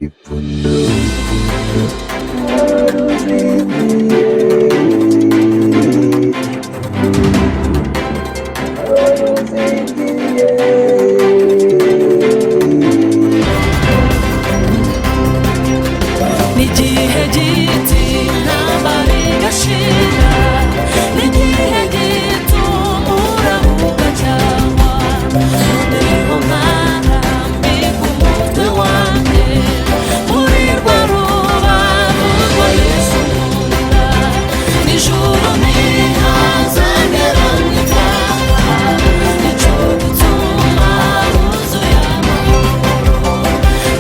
Ipfundo, ipfundo ruzingiye, ipfundo, ipfundo ruzingiye. N'igihe gito intambara igashira, n'igihe gito umuraba cyangwa noneho nkarambika umutwe wanjye muri rwa rubavu rwa Yesu nkunda. Nijoro ntihazagera mu itaha, nicyo gituma wuzuye amahoro.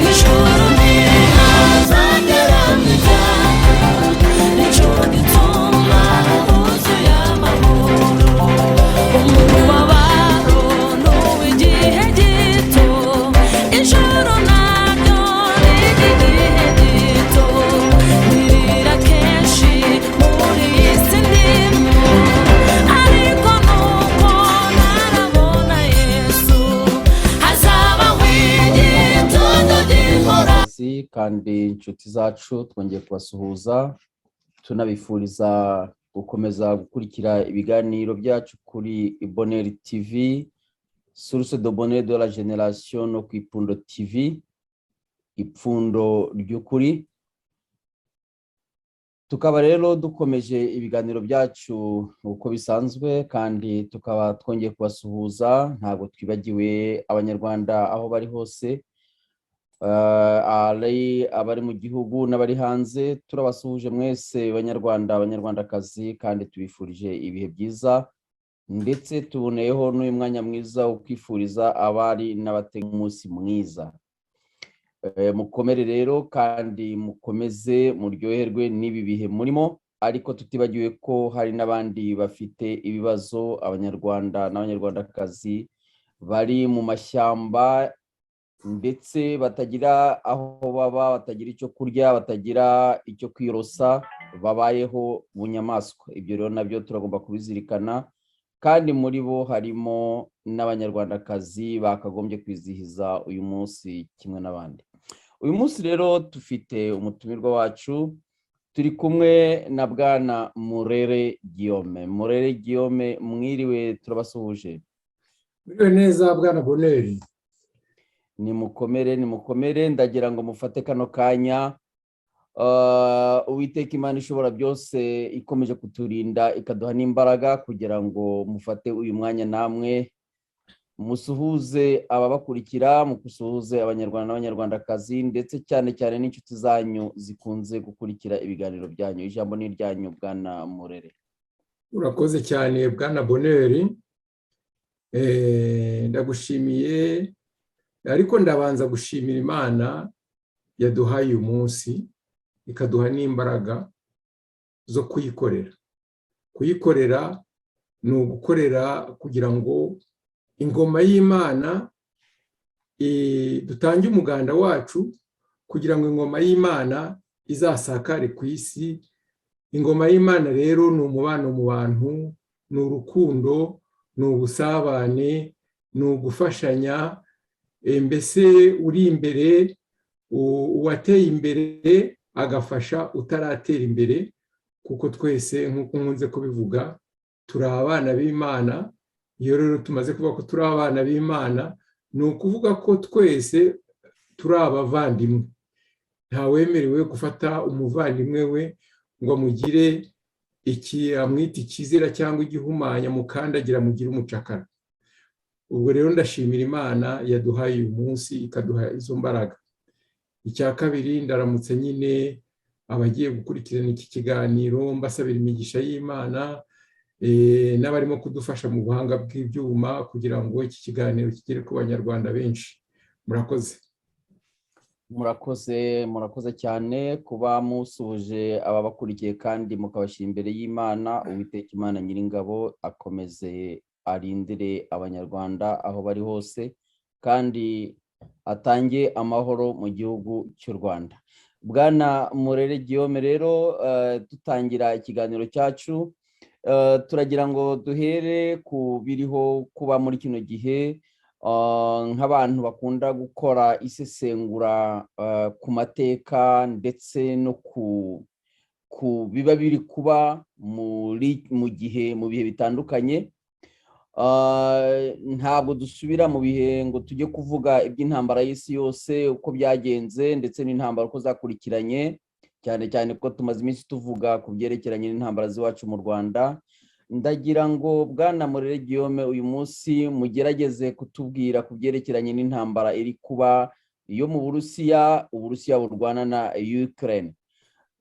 Nijoro ntihazagera mu itaha, nicyo gituma wuzuye amahoro. Umubabaro ni uw'igihe gito, ijoro naryo ni iry'igihe gito. Nirira kenshi muri iyi si ndimo, ariko nuko ntarabona Yesu, hazabaho igitondo gihora. Kandi inshuti zacu, twongeye kubasuhuza, tunabifuriza gukomeza gukurikira ibiganiro byacu kuri Bonheur TV, source de bonheur de la génération, no ku Ipfundo TV, ipfundo ry'ukuri. Tukaba rero dukomeje ibiganiro byacu uko bisanzwe, kandi tukaba twongeye kubasuhuza. Ntabwo twibagiwe Abanyarwanda aho bari hose, ari abari mu gihugu n'abari hanze. Turabasuhuje mwese Banyarwanda, Abanyarwandakazi, kandi tubifurije ibihe byiza, ndetse tuboneyeho n'uyu mwanya mwiza wo kwifuriza abari n'abatega umunsi mwiza. Mukomere rero kandi mukomeze muryoherwe n'ibi bihe murimo, ariko tutibagiwe ko hari n'abandi bafite ibibazo, Abanyarwanda n'Abanyarwandakazi bari mu mashyamba, ndetse batagira aho baba, batagira icyo kurya, batagira icyo kwiyorosa, babayeho bunyamaswa. Ibyo rero nabyo turagomba kubizirikana, kandi muri bo harimo n'Abanyarwandakazi bakagombye kwizihiza uyu munsi kimwe n'abandi. Uyu munsi rero dufite umutumirwa wacu, turi kumwe na Bwana Murere Guillaume. Murere Guillaume, mwiriwe, turabasuhuje. Mwiriwe neza, Bwana Bonheur. Nimukomere, nimukomere. Ndagira ngo mufate kano kanya. Uwiteka Imana ishobora byose ikomeje kuturinda, ikaduha n'imbaraga kugira ngo mufate uyu mwanya namwe musuhuze ababakurikira, musuhuze Abanyarwanda n'Abanyarwandakazi, ndetse cyane cyane n'inshuti zanyu zikunze gukurikira ibiganiro byanyu. Ijambo ni iryanyu, Bwana Murere. Urakoze cyane, Bwana Bonheur, ndagushimiye, ariko ndabanza gushimira Imana yaduhaye uyu munsi, ikaduha n'imbaraga zo kuyikorera. Kuyikorera ni ugukorera kugira ngo ingoma y'Imana, dutange umuganda wacu kugira ngo ingoma y'Imana izasakare ku isi. Ingoma y'Imana rero ni umubano mu bantu, ni urukundo, ni ubusabane, ni ugufashanya. Mbese uri imbere, uwateye imbere agafasha utaratera imbere, kuko twese, nk'uko nkunze kubivuga, turi abana b'Imana. Iyo rero tumaze kuvuga ko turi abana b'Imana, ni ukuvuga ko twese turi abavandimwe. Ntawemerewe gufata umuvandimwe we ngo amugire iki, amwite ikizira cyangwa igihumanya, mukandagira, mugire umucakara. Ubwo rero ndashimira Imana yaduhaye uyu munsi, ikaduha izo mbaraga. Icya kabiri, ndaramutse nyine abagiye gukurikirana iki kiganiro, mbasabira imigisha y'Imana, n'abarimo kudufasha mu buhanga bw'ibyuma kugira ngo iki kiganiro kigere ku Banyarwanda benshi. Murakoze. Murakoze, murakoze cyane kuba musuhuje ababakurikiye kandi mukabashyira imbere y'Imana. Uwiteka Imana Nyiringabo akomeze arindire Abanyarwanda aho bari hose, kandi atange amahoro mu gihugu cy'u Rwanda. Bwana Murere Guillaume rero, dutangira ikiganiro cyacu, turagira ngo duhere ku biriho kuba muri kino gihe. Nk'abantu bakunda gukora isesengura ku mateka ndetse no ku biba biri kuba muri mu gihe, mu bihe bitandukanye, ntabwo dusubira mu bihe ngo tujye kuvuga iby'intambara y'isi yose uko byagenze, ndetse n'intambara uko zakurikiranye, cyane cyane ko tumaze iminsi tuvuga ku byerekeranye n'intambara z'iwacu mu Rwanda. Ndagira ngo, Bwana Murere Guillaume, uyu munsi mugerageze kutubwira ku byerekeranye n'intambara iri kuba yo mu Burusiya, Uburusiya burwana na Ukraine.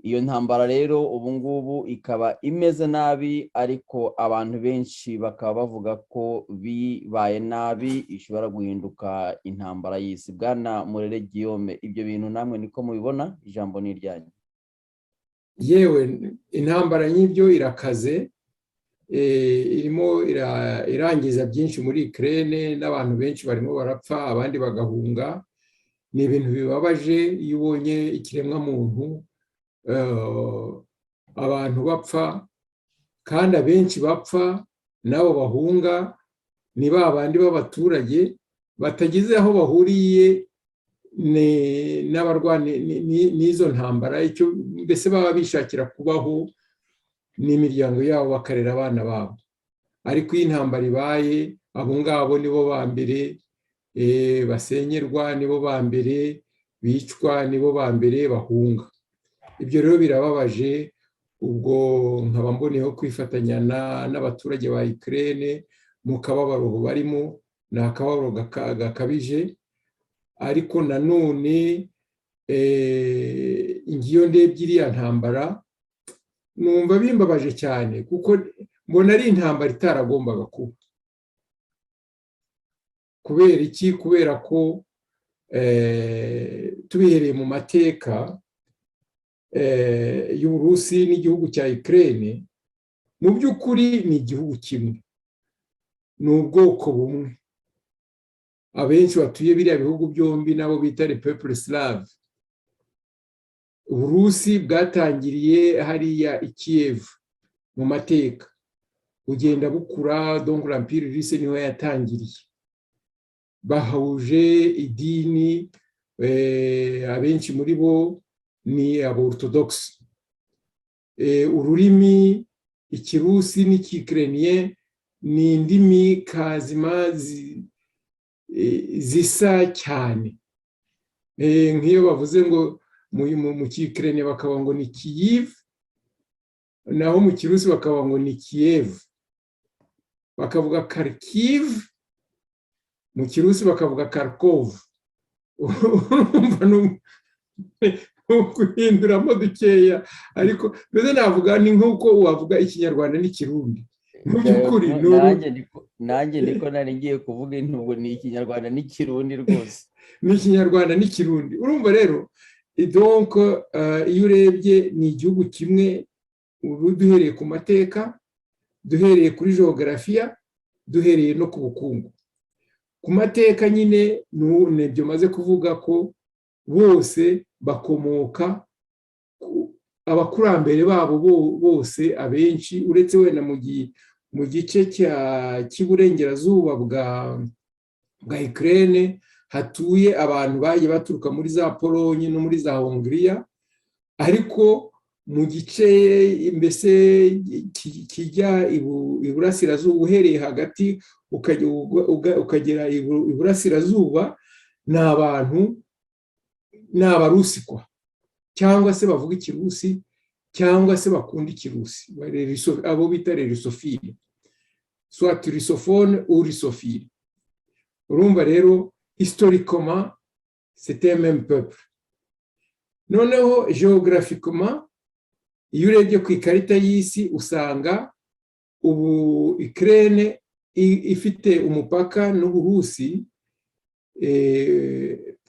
Iyo ntambara rero ubu ngubu ikaba imeze nabi, ariko abantu benshi bakaba bavuga ko bibaye nabi ishobora guhinduka intambara y'isi. Bwana Murere Guillaume, ibyo bintu namwe niko mubibona? Ijambo ni iryanyu. Yewe, intambara nk'ibyo irakaze, irimo irangiza byinshi muri Ukraine, n'abantu benshi barimo barapfa, abandi bagahunga. Ni ibintu bibabaje iyo ubonye ikiremwamuntu, abantu bapfa, kandi abenshi bapfa n'abo bahunga ni ba bandi b'abaturage batagize aho bahuriye n'izo ntambara. Icyo mbese baba bishakira kubaho n'imiryango yabo, bakarera abana babo. Ariko iyo intambara ibaye, abo ngabo nibo ba mbere basenyerwa, nibo ba mbere bicwa, nibo ba mbere bahunga. Ibyo rero birababaje. Ubwo nkaba mboneyeho kwifatanya n'abaturage ba Ukraine mu kababaro barimo. Ni akababaro gakabije. Ariko nanone ngiyo ndebye iriya ntambara, numva bimbabaje cyane, kuko mbona ari intambara itaragombaga kuba. Kubera iki? Kubera ko tubihereye mu mateka y'Uburusi n'igihugu cya Ukraine, mu by'ukuri ni igihugu kimwe, ni ubwoko bumwe. Abenshi batuye biriya bihugu byombi nabo bita peuples slaves. Uburusi bwatangiriye hariya i Kiev mu mateka, bugenda bukura. Donc l'Empire russe niho yatangiriye. Bahuje idini, abenshi muri bo ni aba orthodoxe. Ururimi ikirusi n'ikikireniye ni indimi kazima zisa cyane. Nk'iyo bavuze ngo mu kikirene bakaba ngo ni Kiyivu, naho mu kirusi bakaba ngo ni Kiyevu. Bakavuga Kharkiv, mu kirusi bakavuga Kharkov. Urumva ni ukuhinduramo dukeya, ariko mbese navuga ni nk'uko wavuga Ikinyarwanda n'Ikirundi mu by'ukuri. Nanjye niko nari ngiye kuvuga, intugu ni Ikinyarwanda n'Ikirundi rwose. Ni Ikinyarwanda n'Ikirundi. Urumva rero, donc iyo urebye ni igihugu kimwe, ubu duhereye ku mateka, duhereye kuri geogarafiya, duhereye no ku bukungu. Ku mateka nyine nibyo maze kuvuga, ko bose bakomoka, abakurambere babo bose abenshi, uretse wenda mu gice cy'iburengerazuba bwa Ukraine hatuye abantu bagiye baturuka muri za Polonye no muri za Hongiriya, ariko mu gice mbese kijya iburasirazuba, uhereye hagati ukagera iburasirazuba, ni abantu, ni Abarusikwa, cyangwa se bavuga Ikirusi, cyangwa se bakunda Ikirusi, abo bita russophiles, soit russophone ou russophile. Urumva rero, historiquement c'était un même peuple. Noneho géographiquement, iyo urebye ku ikarita y'isi, usanga ubu Ukraine ifite umupaka n'Uburusi.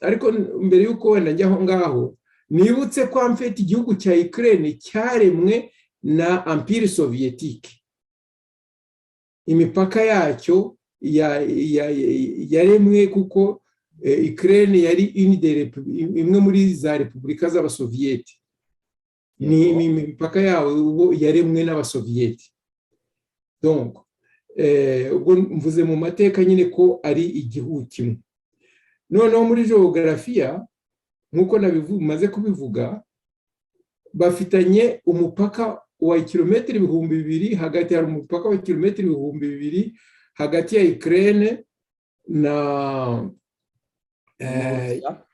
Ariko mbere y'uko wenda njya aho ngaho, nibutse ko en fait igihugu cya Ukraine cyaremwe na Empire soviétique. Imipaka yacyo yaremwe kuko Ukraine yari imwe muri za repubulika z'Abasoviyeti. Ni imipaka yawo yaremwe n'Abasoviyeti. Donc Ubwo mvuze mu mateka nyine ko ari igihugu kimwe. Noneho muri geogarafiya, nk'uko maze kubivuga, bafitanye umupaka wa kilometero 2000 hagati, hari umupaka wa kilometero 2000 hagati ya Ukraine na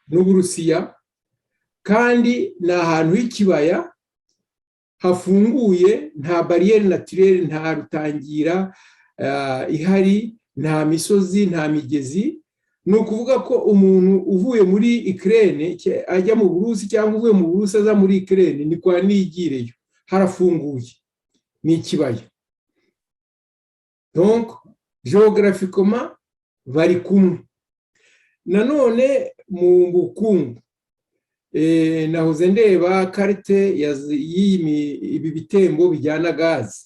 n'Uburusiya, kandi ni ahantu h'ikibaya hafunguye, nta barrière naturelle, nta rutangira ihari, nta misozi, nta migezi. Ni ukuvuga ko umuntu uvuye muri Ukraine ajya mu Burusi cyangwa uvuye mu Burusi aza muri Ukraine ni kwa nigireyo, harafunguye, ni ikibaya. Donc géographiquement bari kumwe. Nanone mu bukungu, nahoze ndeba carte y'ibi bitembo bijyana gazi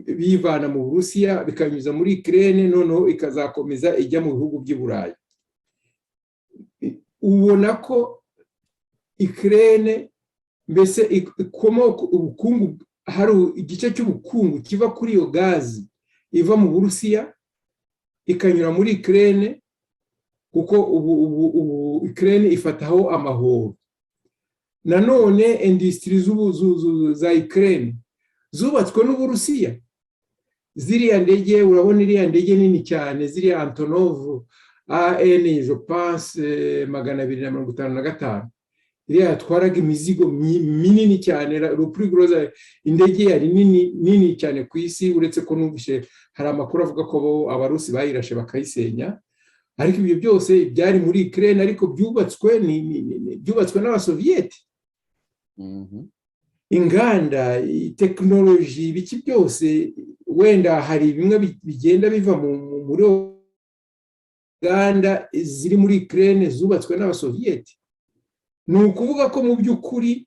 biyivana mu Burusiya bikanyuza muri Ukraine, noneho ikazakomeza ijya mu bihugu by'i Burayi. Ubona ko Ukraine mbese ikomoka ubukungu, hari igice cy'ubukungu kiva kuri iyo gazi iva mu Burusiya ikanyura muri Ukraine, kuko ubu Ukraine ifataho amahoro. Nanone industries za Ukraine zubatswe n'Uburusiya. Ziriya ndege urabona, iriya ndege nini cyane, ziriya Antonov AN, je pense 255, iriya yatwaraga imizigo minini cyane, le indege yari nini nini cyane ku isi, uretse ko numvise hari amakuru avuga ko Abarusi bayirashe bakayisenya. Ariko ibyo byose byari muri Ukraine, ariko byubatswe n'Abasoviyeti. Inganda, tekinoloji, ibiki byose, wenda hari bimwe bigenda biva muri nganda ziri muri Ukraine zubatswe n'Abasoviyeti. Ni ukuvuga ko mu by'ukuri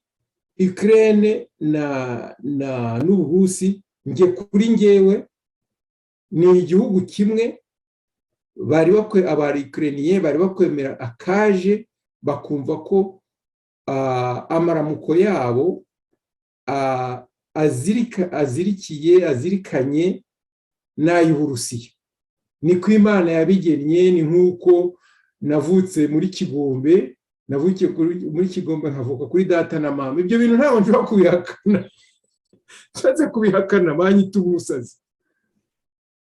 Ukraine na n'Uburusi, nge kuri ngewe, ni igihugu kimwe. Bari bakwe, Abarikireniye bari bakwemera akaje bakumva ko amaramuko yabo azirikiye, azirikanye n'ay'Uburusiya. Niko Imana yabigennye. Ni nk'uko navutse muri Kigombe, navukiye muri Kigombe, nkavuka kuri data na mama. Ibyo bintu ntabwo nshobora kubihakana. Nshatse kubihakana banyita umusazi.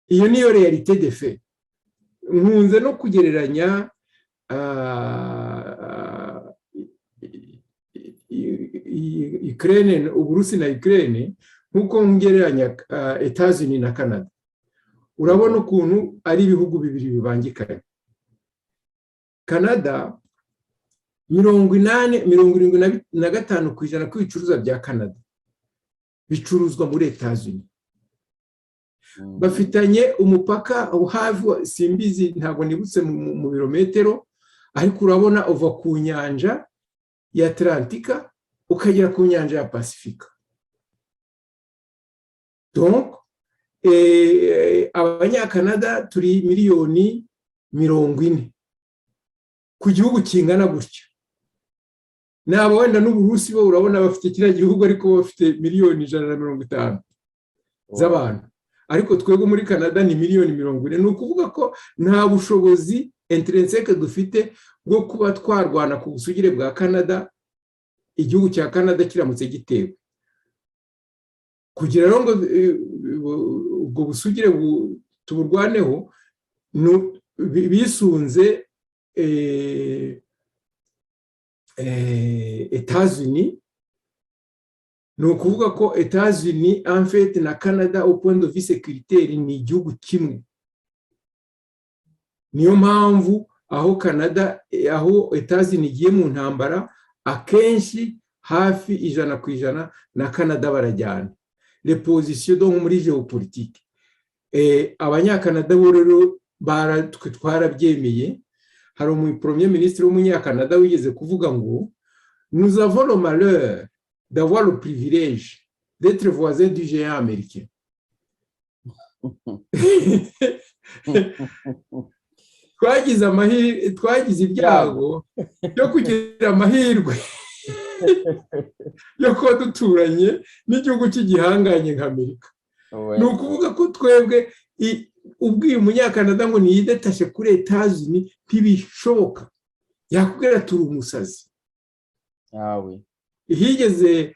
Iyo niyo réalité des faits. Nkunze no kugereranya Ukraine, Uburusi na Ukraine, nk'uko ngereranya États-Unis na Canada. Urabona ukuntu ari ibihugu bibiri bibangikanye. Canada, 80, 75% kw'ibicuruzwa bya Canada bicuruzwa muri États-Unis. Bafitanye umupaka hafi, simbizi, ntabwo nibutse mu birometero, ariko urabona uva ku nyanja ya Atlantika ukagera ku nyanja ya Pasifika. Donc Abanyakanada turi miliyoni 40 ku gihugu kingana gutya. Naba wenda n'Uburusi bo urabona bafite kiriya gihugu, ariko bafite miliyoni 150 z'abantu, ariko twebwe muri Canada ni miliyoni 40. Ni ukuvuga ko nta bushobozi intrinsèque dufite bwo kuba twarwana ku busugire bwa Canada, igihugu cya Canada kiramutse gitewe. Kugira ngo ubwo busugire tuburwaneho, bisunze États-Unis. Ni ukuvuga ko États-Unis en fait na Canada, au point de vue sécuritaire, ni igihugu kimwe. Niyo mpamvu aho Canada, aho États-Unis igiye mu ntambara, akenshi hafi 100% na Canada barajyana. Les positions donc muri géopolitique, Abanyakanada bo rero twe twarabyemeye. Hari umu premier ministre w'Umunyakanada wigeze kuvuga ngo: "Nous avons le malheur d'avoir le privilège d'être voisin du géant américain." Twagize amahirwe, twagize ibyago byo kugira amahirwe yo kuba duturanye n'igihugu cy'igihanganye nka Amerika. Ni ukuvuga ko twebwe ubwiye Umunyakanada ngo niyidétache kuri Etazuni, ntibishoboka, yakubwira turi umusazi. Higeze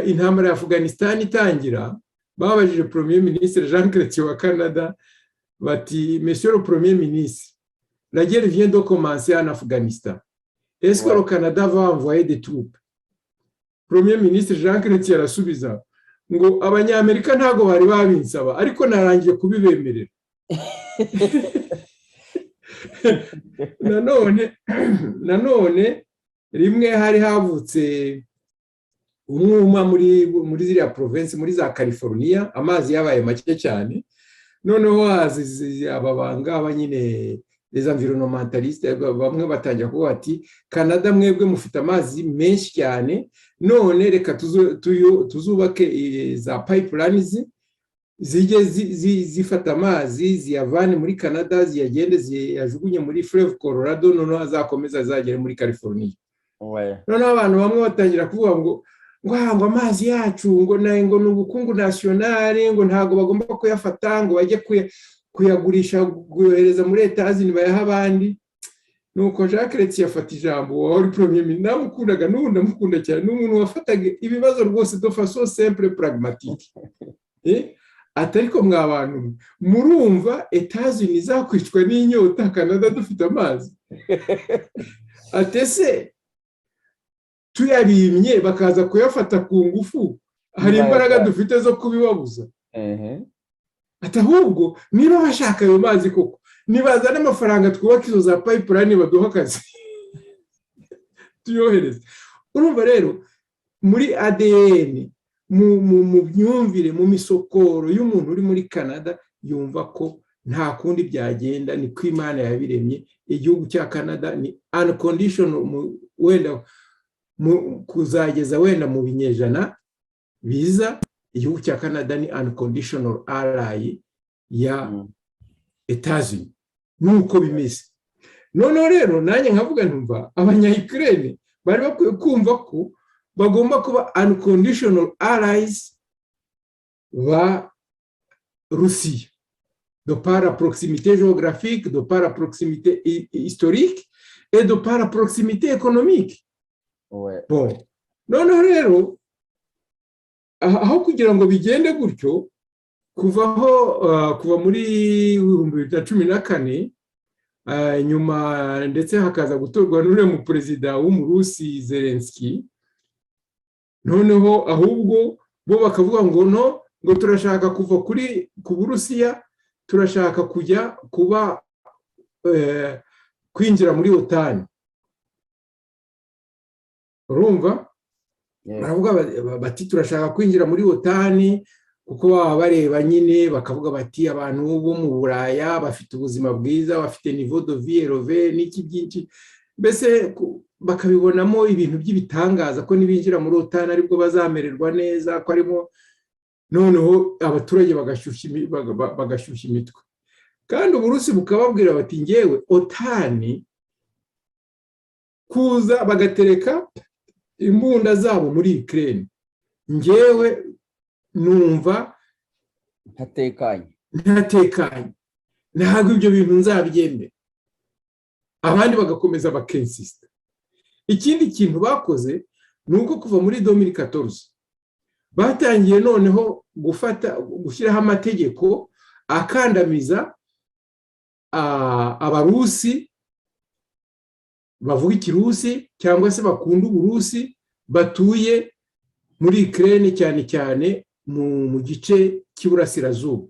intambara ya Afghanistan itangira, babajije Premier ministre Jean Chrétien wa Canada bati: "Monsieur le Premier ministre, la guerre vient de commencer en Afghanistan, est-ce que le Canada va envoyer des troupes?" Premier ministre Jean Chrétien arasubiza ngo: "Abanyamerika ntabwo bari babinsaba, ariko narangiye kubibemerera." Nanone rimwe hari havutse umwuma muri ziriya province, muri za California, amazi yabaye make cyane. Noneho haza aba bangaba nyine, les environnementalistes, bamwe batangira kuvuga bati: "Canada, mwebwe mufite amazi menshi cyane, none reka tuzubake za pipelines zijye zifata amazi, ziyavane muri Canada, ziyagende ziyajugunye muri fleuve Colorado, noneho azakomeza azagere muri California." Noneho abantu bamwe batangira kuvuga ngo amazi yacu ngo ni ubukungu national, ngo ntabwo bagomba kuyafata ngo bajye kuyagurisha, kuyohereza muri Etazini, bayaha abandi. Nuko Jacques Chrétien afata ijambo, wari premier ministre, namukundaga, n'ubu ndamukunda cyane, ni umuntu wafataga ibibazo rwose de façon simple, pragmatique. Ati: "Ariko mwa bantu, murumva Etazini izakwicwa n'inyota Canada dufite amazi?" Ati: "Ese tuyabimye bakaza kuyafata ku ngufu, hari imbaraga dufite zo kubibabuza?" Ati: "Ahubwo niba bashaka ayo mazi koko, nibazane amafaranga twubake izo za pipeline, baduha akazi tuyohereze." Urumva rero, muri ADN, mu myumvire, mu misokoro y'umuntu uri muri Canada, yumva ko nta kundi byagenda, ni ko Imana yabiremye. Igihugu cya Canada ni unconditional, wenda kuzageza wenda mu binyejana biza, igihugu cya Canada ni unconditional ally ya Etazuni, nuko bimeze. Noneho rero nanjye nkavuga, ntumva Abanyayikirere bari bakwiye kumva ko bagomba kuba unconditional allies ba Rusiya, de par la proximité géographique, de par la proximité historique et de par la proximité économique. Bon, noneho rero aho kugira ngo bigende gutyo, kuvaho kuva muri 2014, nyuma ndetse hakaza gutorwa n'uriya mu perezida w'Umurusi Zelenski, noneho ahubwo bo bakavuga ngo no, ngo turashaka kuva kuri ku Burusiya, turashaka kujya kuba kwinjira muri OTAN. Urumva, baravuga bati: "Turashaka kwinjira muri OTAN," kuko baba bareba nyine bakavuga bati: "Abantu bo mu Buraya bafite ubuzima bwiza, bafite niveau de vie élevé," n'iki byinshi, mbese bakabibonamo ibintu by'ibitangaza ko nibinjira muri OTAN aribwo bazamererwa neza, ko arimo. Noneho abaturage bagashyushya imitwe, kandi Uburusi bukababwira bati: "Ngewe OTAN kuza bagatereka imbunda zabo muri Ukraine, ngewe numva ntatekanye." Ntatekanye, ntabwo ibyo bintu nzabyemera. Abandi bagakomeza bakinsista. Ikindi kintu bakoze ni uko kuva muri 2014 batangiye noneho gufata, gushyiraho amategeko akandamiza Abarusi bavuga Ikirusi cyangwa se bakunda Uburusi batuye muri Ukraine, cyane cyane mu gice cy'iburasirazuba.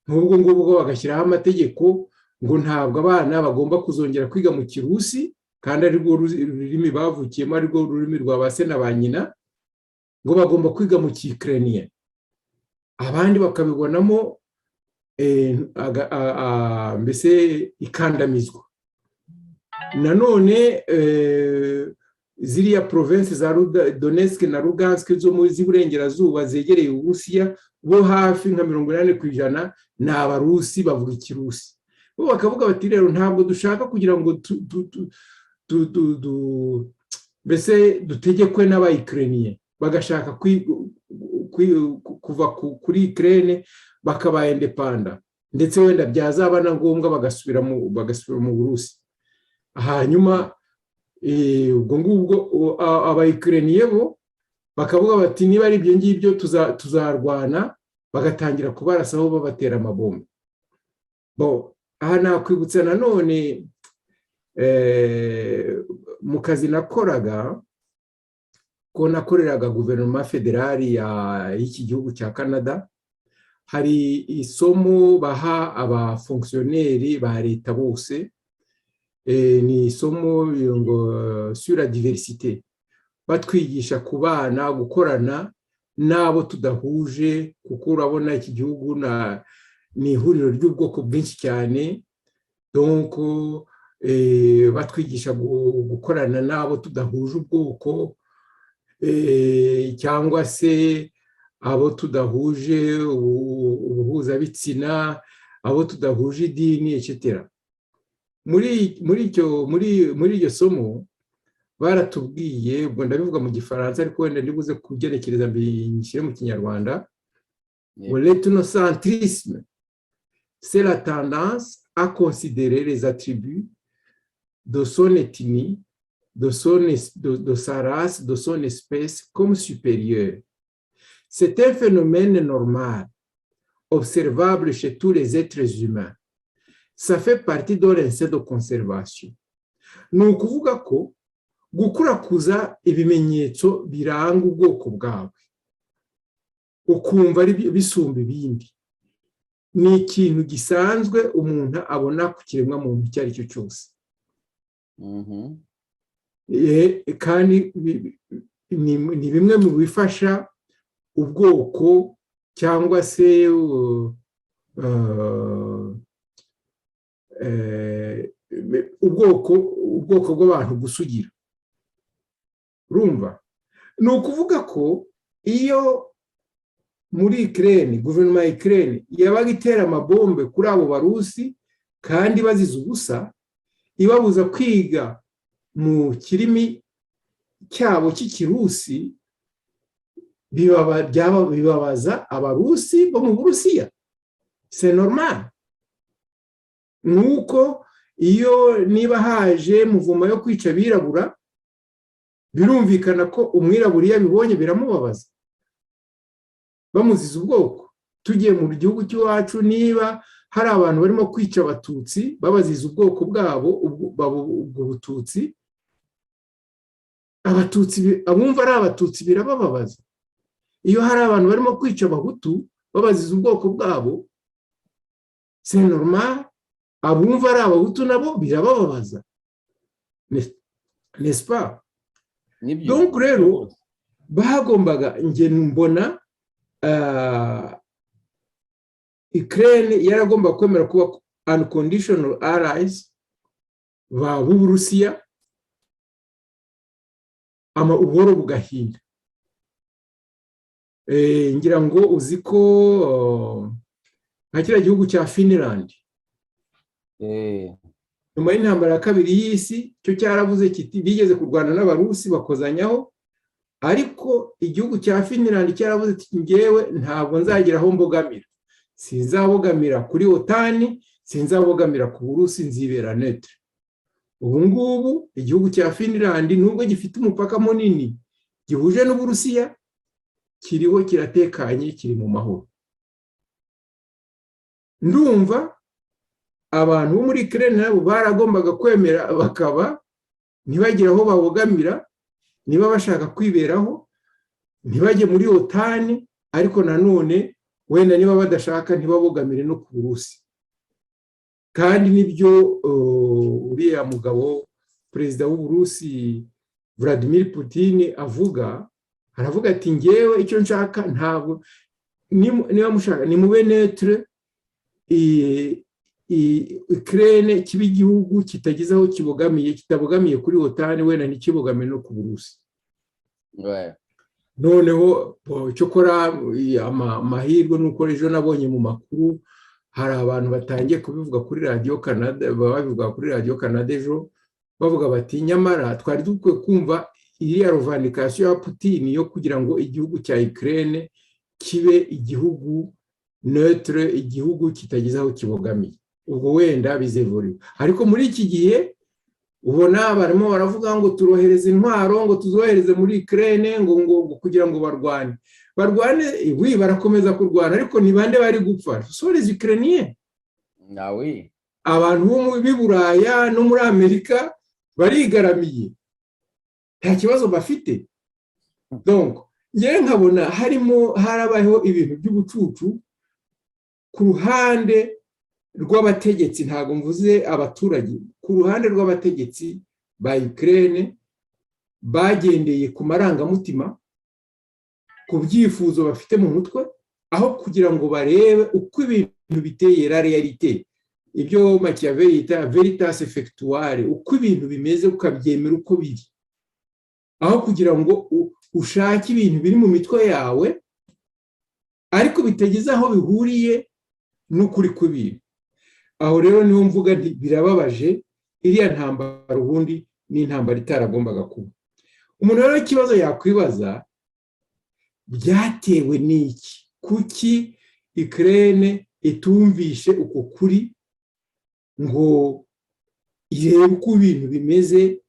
Nk'ubwo ngubwo bagashyiraho amategeko ngo ntabwo abana bagomba kuzongera kwiga mu Kirusi, kandi arirwo rurimi bavukiyemo, arirwo rurimi rwa ba se na ba nyina, ngo bagomba kwiga mu Kikereniye. Abandi bakabibonamo mbese ikandamizwa. Nanone ziriya province za Donetsk na Lugansk zo mu z'iburengerazuba zegereye Uburusiya, bo hafi nka 80% ni Abarusi bavuga Ikirusi. Bo bakavuga bati: "Rero ntabwo dushaka kugira ngo mbese dutegekwe n'Abayikereniye." Bagashaka kuva kuri Ukraine, bakaba indépendants, ndetse wenda byazaba na ngombwa bagasubira mu Burusi. Hanyuma ubwo ngubwo aba Ukrainiens bo bakavuga bati: "Niba ari ibyo ngibyo, tuzarwana." Bagatangira kubarasaho, babatera amabombe. Bo aha nakwibutsa nanone mu kazi nakoraga, ko nakoreraga guverinoma fédérale y'iki gihugu cya Canada, hari isomo baha aba fonctionnaires ba leta bose. Ni isomo ngo sur la diversité, batwigisha kubana, gukorana n'abo tudahuje, kuko urabona iki gihugu ni ihuriro ry'ubwoko bwinshi cyane. Donc batwigisha gukorana n'abo tudahuje ubwoko cyangwa se abo tudahuje ubuhuzabitsina, abo tudahuje idini, etc. Muri iryo somo baratubwiye, ubwo ndabivuga mu Gifaransa, ariko wenda ndibuze kugenekereza mbishyire mu Kinyarwanda, ngo: "L'ethnocentrisme, c'est la tendance à considérer les attributs de son ethnie, de sa race, de son espèce comme supérieurs. C'est un phénomène normal, observable chez tous les êtres humains. Ça fait partie de l'instinct de conservation." Ni ukuvuga ko gukurakuza ibimenyetso biranga ubwoko bwawe, ukumva ari bisumba ibindi, ni ikintu gisanzwe umuntu abona ku kiremwamuntu icyo ari cyo cyose. Kandi ni bimwe mu bifasha ubwoko cyangwa se ubwoko bw'abantu gusugira. Urumva, ni ukuvuga ko iyo muri Ukraine, guverinoma ya Ukraine yabaga itera amabombe kuri abo Barusi kandi bazize ubusa, ibabuza kwiga mu kirimi cyabo cy'Ikirusi, bibabaza Abarusi bo mu Burusiya, c'est normal. Nuko iyo niba haje mouvement yo kwica abirabura, birumvikana ko umwirabura iyo abibonye biramubabaza, bamuziza ubwoko. Tugiye mu gihugu cy'iwacu, niba hari abantu barimo kwica Abatutsi babaziza ubwoko bwabo, ubwo bututsi, Abatutsi abumva ari Abatutsi birabababaza. Iyo hari abantu barimo kwica Abahutu babaziza ubwoko bwabo, c'est normal, abumva ari Abahutu nabo birabababaza, n'est-ce pas? Nibyo. Donc rero bagombaga, njye mbona Ukraine yaragomba kwemera kuba unconditional allies ba b'Uburusiya, ama ubuhoro bugahinda. Ngira ngo uzi ko nka kiriya gihugu cya Finland, nyuma y'intambara ya kabiri y'isi, cyo cyaravuze kiti bigeze kurwana n'Abarusi bakozanyaho, ariko igihugu cya Finland cyaravuze kiti: "Ngewe ntabwo nzagira aho mbogamira, sinzabogamira kuri OTAN, sinzabogamira ku Burusi, nzibera neutre." Ubu ngubu igihugu cya Finland, nubwo gifite umupaka munini gihuje n'Uburusiya, kiriho kiratekanye, kiri mu mahoro. Ndumva abantu bo muri Ukraine nabo baragombaga kwemera bakaba ntibagire aho babogamira, niba bashaka kwiberaho ntibajye muri OTAN, ariko nanone wenda niba badashaka ntibabogamire no ku Burusi. Kandi nibyo uriya mugabo perezida w'Uburusi Vladimir Putin avuga, aravuga ati: "Ngewe icyo nshaka, ntabwo niba mushaka ni mube neutre, Ukraine kiba igihugu kitagize aho kibogamiye, kitabogamiye kuri OTAN, wenda ntikibogamiye no ku Burusi." Noneho cyokora amahirwe ni uko ejo nabonye mu makuru hari abantu batangiye kubivuga kuri Radiyo Canada, babivuga kuri Radiyo Canada ejo, bavuga bati: "Nyamara twari dukwiye kumva iriya revendication ya Putin yo kugira ngo igihugu cya Ukraine Kibe igihugu neutre, igihugu kitagize aho kibogamiye. Ubwo wenda bizevuriwe, ariko muri iki gihe ubona barimo baravuga ngo turohereze intwaro, ngo tuzohereze muri Ukraine, ngo kugira ngo barwane. Barwane, oui, barakomeza kurwana, ariko ni bande bari gupfa? Sont les Ukrainiens. Nawe. Abantu bo b'i Buraya no muri Amerika barigaramiye, nta kibazo bafite. Donc ngewe nkabona harimo harabayeho ibintu by'ubucucu ku ruhande rw'abategetsi, ntabwo mvuze abaturage, ku ruhande rw'abategetsi ba Ukraine bagendeye ku marangamutima, ku byifuzo bafite mu mutwe, aho kugira ngo barebe uko ibintu biteye, la réalité, ibyo Machiavelli yita veritas effectuale, uko ibintu bimeze ukabyemera uko biri, aho kugira ngo ushake ibintu biri mu mitwe yawe ariko bitageze aho bihuriye n'ukuri kw'ibintu. Aho rero niho mvuga nti birababaje. Iriya ntambara ubundi ni intambara itaragombaga kuba. Umuntu rero ikibazo yakwibaza: byatewe n'iki? Kuki Ukraine itumvishe uko kuri ngo irebe uko ibintu bimeze,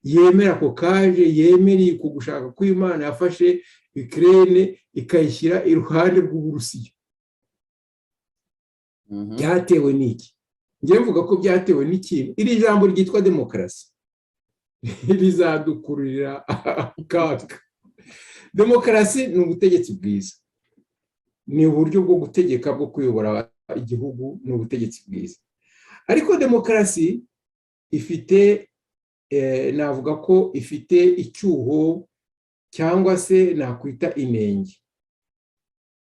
yemera ako kaje, yemere uko gushaka kw'Imana yafashe Ukraine ikayishyira iruhande rw'Uburusiya? Byatewe n'iki? Njyewe mvuga ko byatewe n'ikintu, iri jambo ryitwa demokarasi rizadukururira akaga. Demokarasi ni ubutegetsi bwiza, ni uburyo bwo gutegeka, bwo kuyobora igihugu, ni ubutegetsi bwiza. Ariko demokarasi ifite, navuga ko ifite icyuho cyangwa se nakwita inenge.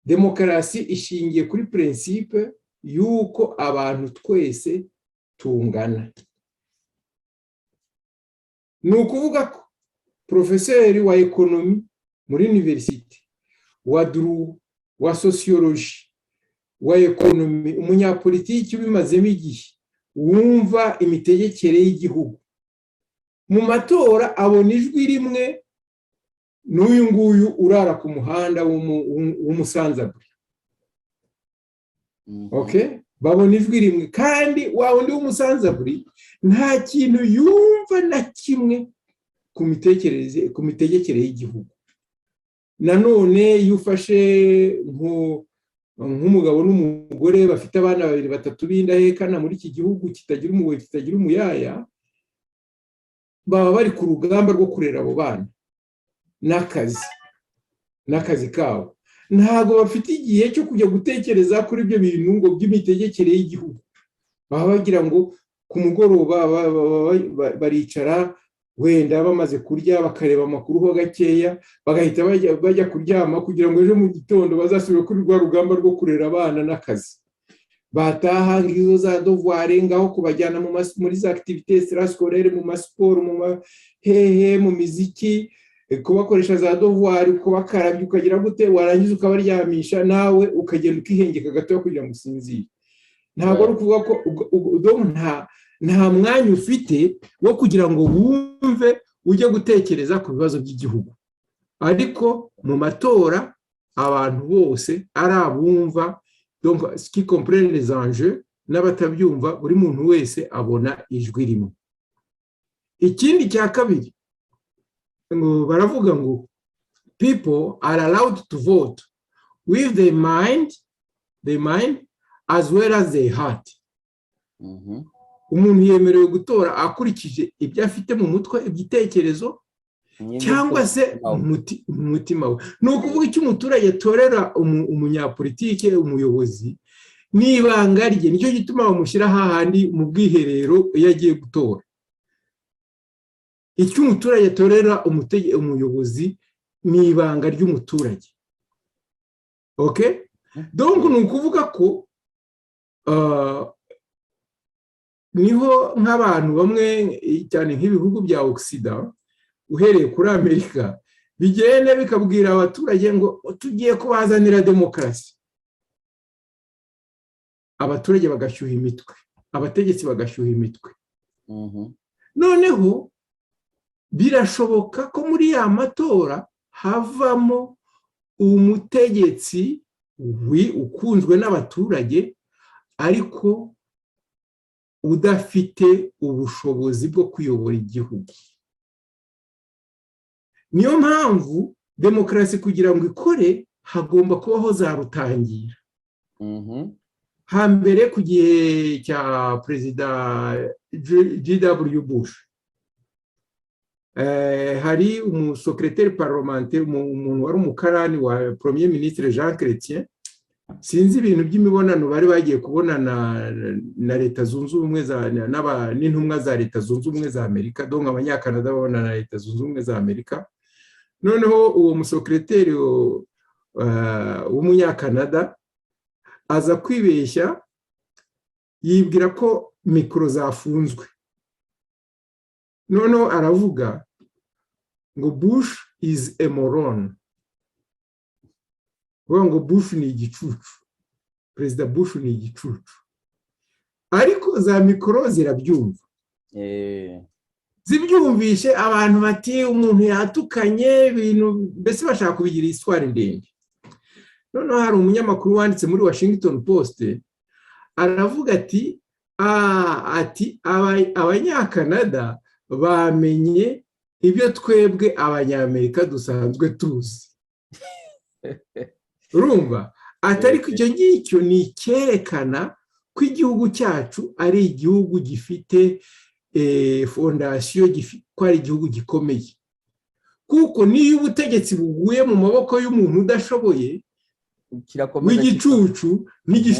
Demokarasi ishingiye kuri principe y'uko abantu twese tungana. Ni ukuvuga ko porofeseri wa économie muri université, wa droit, wa sociologie, wa économie, umunyapolitiki ubimazemo igihe, wumva imitegekere y'igihugu, mu matora abona ijwi rimwe n'uyu nguyu urara ku muhanda w'umusanzaburi. Babona ijwi rimwe, kandi wa wundi w'umusanzaburi nta kintu yumva na kimwe ku mitekerereze, ku mitegekere y'igihugu. Nanone iyo ufashe nk'umugabo n'umugore bafite abana babiri, batatu b'indahekana muri iki gihugu kitagira umugoyi, kitagira umuyaya, baba bari ku rugamba rwo kurera abo bana n'akazi kabo. Ntabwo bafite igihe cyo kujya gutekereza kuri ibyo bintu ngo by'imitegekere y'igihugu. Baba bagira ngo ku mugoroba baricara, wenda bamaze kurya, bakareba amakuru ho gakeya, bagahita bajya kuryama kugira ngo ejo mu gitondo bazasubire kuri rwa rugamba rwo kurera abana n'akazi. Bataha, ngizo za devoirs, ngaho kubajyana muri za activités extrascolaires, mu masiporo, mu mahehe, mu miziki, kubakoresha za devoirs, kubakarabya, ukagira gute, warangiza ukabaryamisha, nawe ukagenda ukihengeka gatoya kugira ngo usinzire. Ntabwo ari ukuvuga ko nta mwanya ufite wo kugira ngo wumve ujye gutekereza ku bibazo by'igihugu. Ariko mu matora abantu bose, ari abumva, donc qui comprennent les enjeux, n'abatabyumva, buri muntu wese abona ijwi rimwe. Ikindi cya kabiri, ngo baravuga ngo people are allowed to vote with their mind as well as their heart. Umuntu yemerewe gutora akurikije ibyo afite mu mutwe, igitekerezo, cyangwa se mu mutima we. Ni ukuvuga icyo umuturage atorera umunyapolitike, umuyobozi, ni ibanga rye. Nicyo gituma bamushyira hahandi mu bwiherero iyo agiye gutora. Icyo umuturage atorera umuyobozi ni ibanga ry'umuturage. Okay, donc ni ukuvuga ko niho nk'abantu bamwe, cyane nk'ibihugu bya Occident, uhereye kuri Amerika, bigenda bikabwira abaturage ngo tugiye kubazanira demokarasi, abaturage bagashyuha imitwe, abategetsi bagashyuha imitwe. Noneho birashoboka ko muri ya matora havamo Umutegetsi ukunzwe n'abaturage, ariko udafite ubushobozi bwo kuyobora igihugu. Niyo mpamvu demokarasi, kugira ngo ikore, hagomba kubaho za rutangira. Hambere, ku gihe cya Perezida G.W. Bush, hari umusecrétaire parlementaire, umuntu wari umukarani wa Premier Ministre Jean Chrétien. Sinzi ibintu by'imibonano bari bagiye kubonana na Leta Zunze Ubumwe n'intumwa za Leta Zunze Ubumwe za Amerika, donc Abanyakanada babona na Leta Zunze Ubumwe za Amerika. Noneho uwo musecrétaire w'Umunyakanada aza kwibeshya, yibwira ko mikoro zafunzwe. Noneho aravuga ngo "Bush is a moron", kuvuga ngo Bush ni igicucu, Perezida Bush ni igicucu. Ariko za mikoro zirabyumva. Zibyumvishe, abantu bati umuntu yatukanye ibintu, mbese bashaka kubigira histoire ndende. Noneho hari umunyamakuru wanditse muri Washington Post, aravuga ati "Abanyakanada bamenye ibyo twebwe Abanyamerika dusanzwe tuzi." Urumva, ati ariko icyo ngicyo ni icyerekana ko igihugu cyacu ari igihugu gifite fondation, ko ari igihugu gikomeye, kuko niyo ubutegetsi buguye mu maboko y'umuntu udashoboye, w'igicucu,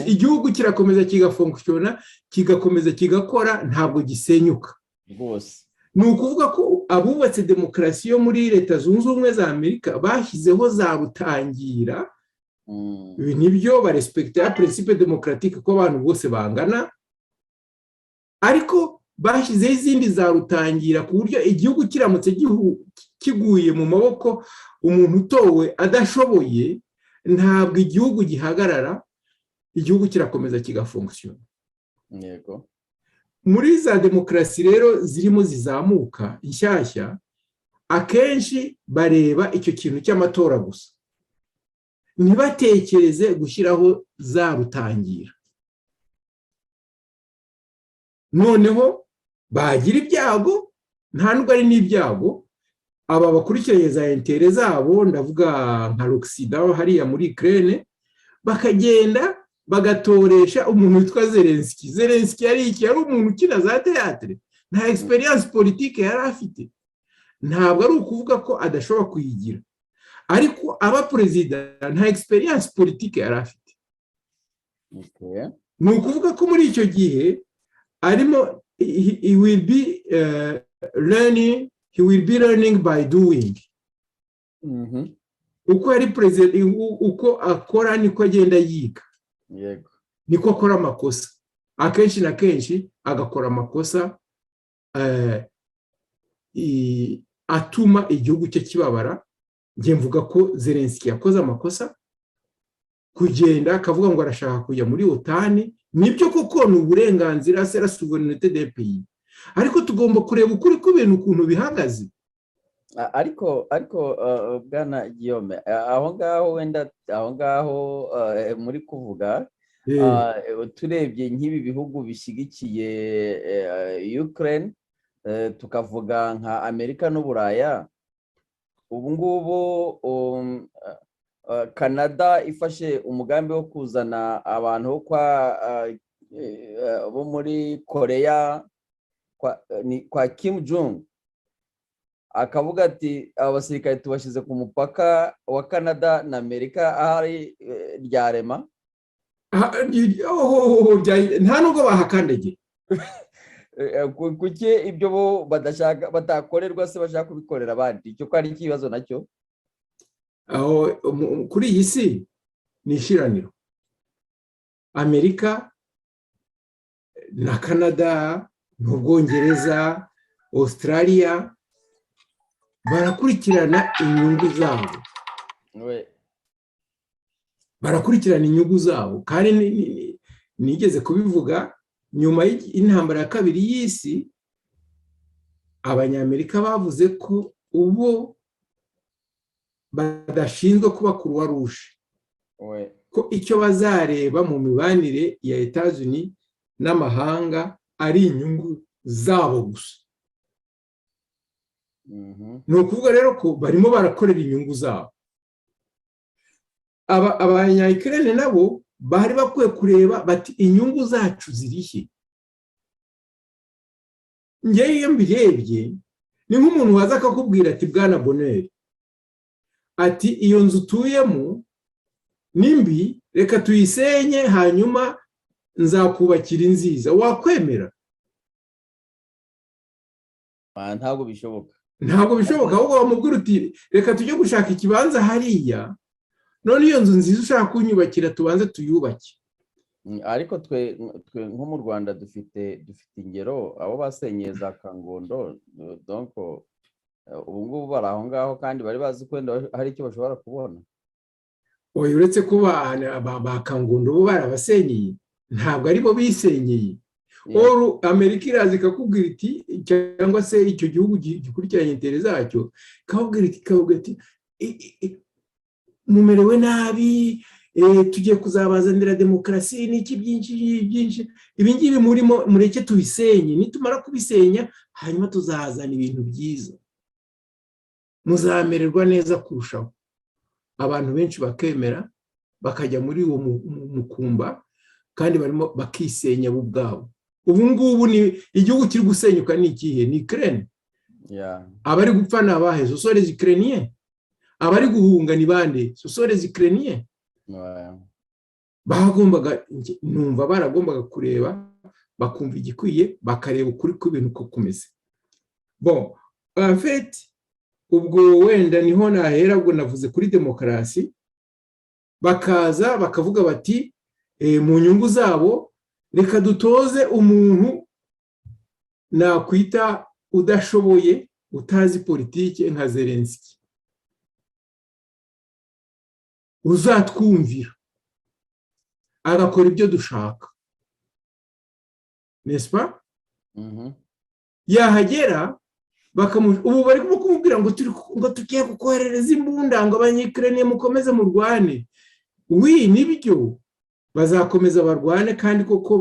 igihugu kirakomeza kigafonctionna, kigakomeza kigakora, ntabwo gisenyuka. Rwose. Ni ukuvuga ko abubatse demokarasi yo muri Leta Zunze Ubumwe za Amerika bashyizeho za rutangira. Ibi nibyo barespecta, ya principe démocratique, ko abantu bose bangana, ariko bashyizeho izindi za rutangira ku buryo igihugu kiramutse kiguye mu maboko umuntu utowe adashoboye, ntabwo igihugu gihagarara, igihugu kirakomeza kigafonctionna. Muri za demokarasi rero zirimo zizamuka inshyashya, akenshi bareba icyo kintu cy'amatora gusa, ntibatekereze gushyiraho za rutangira. Noneho bagira ibyago, nta nubwo ari n'ibyago, aba bakurikiranye za intérêts zabo, ndavuga nka l'Occident hariya muri Ukraine, bakagenda bagatoresha umuntu witwa Zelensky. Zelensky yari iki? Yari umuntu ukina za théâtre, nta expérience politique yari afite. Ntabwo ari ukuvuga ko adashobora kuyigira, ariko aba perezida nta expérience politique yari afite. Ni ukuvuga ko muri icyo gihe arimo, he will be learning, he will be learning by doing. Uko ari perezida, uko akora, niko agenda yiga, niko akora amakosa. Akenshi na kenshi agakora amakosa atuma igihugu cye kibabara. Njye mvuga ko Zelensky yakoze amakosa kugenda akavuga ngo arashaka kujya muri OTAN. Nibyo koko ni uburenganzira, c'est la souveraineté des pays, ariko tugomba kureba ukuri kw'ibintu ukuntu bihagaze. Ariko bwana Guillaume, aho ngaho, wenda aho ngaho muri kuvuga, turebye nk'ibi bihugu bishyigikiye Ukraine, tukavuga nka Amerika n'Uburaya, ubu ngubu Canada ifashe umugambi wo kuzana abantu bo kwa bo muri Koreya kwa Kim Jong, akavuga ati aba basirikare tubashyize ku mupaka wa Canada na Amerika ahari ryarema. Nta nubwo bahakandagiye. Kuki ibyo bo badashaka batakorerwa se bashaka kubikorera abandi? Icyo ko ari ikibazo nacyo. Aho kuri iyi si ni ishiraniro. Amerika na Canada n'Ubwongereza, Australia, barakurikirana inyungu zabo. Barakurikirana inyungu zabo. Kandi nigeze kubivuga, nyuma y'intambara ya kabiri y'isi, Abanyamerika bavuze ko ubu Badashinzwe kuba Croix Rouge, ko icyo bazareba mu mibanire ya États-Unis n'amahanga ari inyungu zabo gusa. Ni ukuvuga rero ko barimo barakorera inyungu zabo. Abanya-Ukraine nabo bari bakwiye kureba bati: "Inyungu zacu zirihe?" Ngewe iyo mbirebye, ni nk'umuntu waza akakubwira ati: "Bwana Bonheur," ati, "iyo nzu utuyemo ni mbi, reka tuyisenye, hanyuma nzakubakira inziza." Wakwemera? Ntabwo bishoboka. Ntabwo bishoboka. Ahubwo wamubwira uti: "Reka tujye gushaka ikibanza hariya, none iyo nzu nziza ushaka kunyubakira tubanze tuyubake." Ariko twe nko mu Rwanda dufite ingero, abo basenyeye za Kangondo, donc ubu ngubu bari aho ngaho kandi bari bazi ko wenda hari icyo bashobora kubona. Oya, uretse ko ba Kangondo bo barabasenyeye, ntabwo ari bo bisenyeye. Or Amerika iraza ikakubwira iti, cyangwa se icyo gihugu gikurikiranye intérêts zacyo, ikababwira iti: "Mumerewe nabi, tugiye kuzabazanira demokarasi n'iki byinshi byinshi. Ibi ngibi murimo mureke tubisenye, nitumara kubisenya hanyuma tuzazana ibintu byiza, muzamererwa neza kurushaho." Abantu benshi bakemera, bakajya muri uwo mukumba, kandi barimo bakisenya bo ubwabo. Ubu ngubu ni igihugu kiri gusenyuka ni ikihe? Ni Ukraine. Abari gupfa ni abahe? Ce sont les Ukrainiens. Abari guhunga ni bande? Ce sont les Ukrainiens. Bagombaga, numva baragombaga kureba, bakumva igikwiye, bakareba ukuri kw'ibintu uko kumeze. Bon, en fait, ubwo wenda niho nahera. Ubwo navuze kuri demokarasi, bakaza bakavuga bati: "Mu nyungu zabo, reka dutoze umuntu nakwita udashoboye, utazi politiki nka Zelensky, uzatwumvira agakora ibyo dushaka," n'est-ce pas? Yahagera, ubu bari kumubwira ngo turi ngo tugiye kukoherereza imbunda, ngo Abanyikirene mukomeze murwane. Wi, nibyo, bazakomeza barwane kandi koko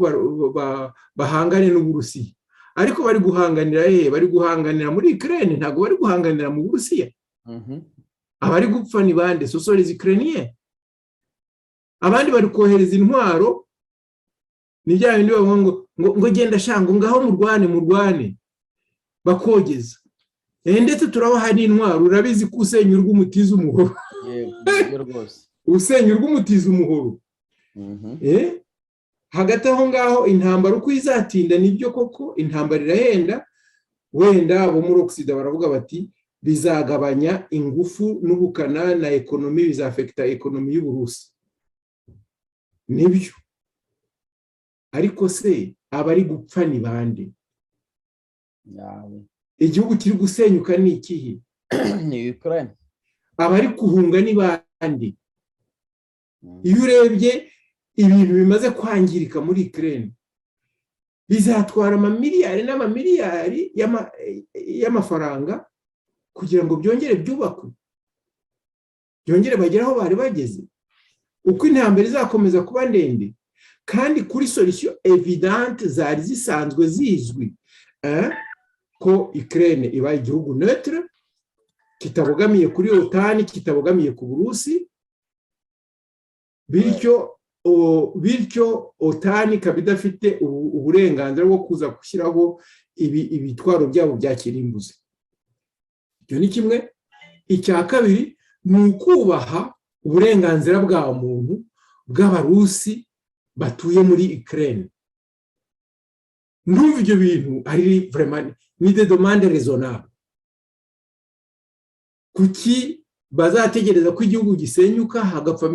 bahangane n'Uburusiya. Ariko bari guhanganira hehe? Bari guhanganira muri Ukraine, ntabwo bari guhanganira mu Burusiya. Abari gupfa ni bande? Ce sont les Ukrainiens. Abandi bari kohereza intwaro, ni bya bindi bavuga ngo genda sha, ngo ngaho murwane, murwane, bakogeza. Ndetse turabaha n'intwaro. Urabizi ko usenya urw'umutiza umuhoro. Yego, nibyo rwose. Usenya urw'umutiza umuhoro. Hagati aho ngaho, intambara uko izatinda, nibyo koko intambara irahenda. Wenda abo muri Occident baravuga bati bizagabanya ingufu n'ubukana na économie, bizafekita économie y'Uburusi. Nibyo, ariko se abari gupfa ni bande? Yawe. Igihugu kiri gusenyuka ni ikihe? Ni Ukraine. Abari guhunga ni bande? Iyo urebye ibintu bimaze kwangirika muri Ukraine, bizatwara amamiliyari n'amamiliyari y'amafaranga kugira ngo byongere byubakwe, byongere bagere aho bari bageze, uko intambara izakomeza kuba ndende, kandi kuri solutions évidentes zari zisanzwe zizwi, ko Ukraine iba igihugu neutre, kitabogamiye kuri OTAN, kitabogamiye ku Burusi, bityo OTAN ikaba idafite uburenganzira bwo kuza gushyiraho ibitwaro byabo bya kirimbuzi. Icyo ni kimwe. Icya kabiri ni ukubaha uburenganzira bwa muntu bw'Abarusi batuye muri Ukraine. Ndumva ibyo bintu ari vraiment ni des demandes raisonnables. Kuki bazategereza ko igihugu gisenyuka, hagapfa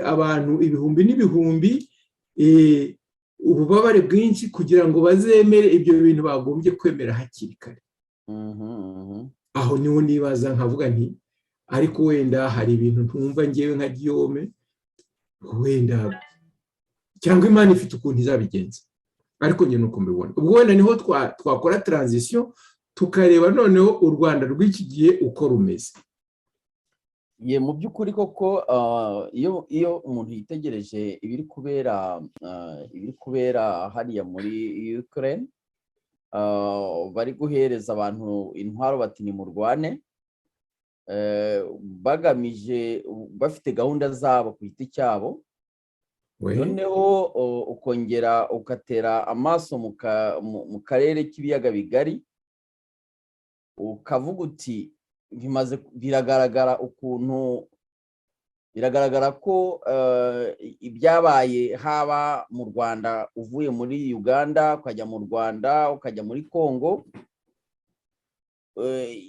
abantu ibihumbi n'ibihumbi, ububabare bwinshi, kugira ngo bazemere ibyo bintu bagombye kwemera hakiri kare? Aho niho nibaza nkavuga nti: ariko wenda hari ibintu ntumva ngewe nka Guillaume, wenda cyangwa Imana ifite ukuntu izabigenza, ariko njye nuko mbibona. Ubwo wenda niho twakora transition, tukareba noneho u Rwanda rw'iki gihe uko rumeze. Ye, mu by'ukuri koko, iyo umuntu yitegereje ibiri kubera hariya muri Ukraine, bari guhereza abantu intwaro bati nimurwane, bagamije, bafite gahunda zabo ku giti cyabo. Noneho ukongera ugatera amaso mu karere k'ibiyaga bigari, ukavuga uti bimaze biragaragara ukuntu biragaragara ko ibyabaye haba mu Rwanda, uvuye muri Uganda ukajya mu Rwanda, ukajya muri Congo,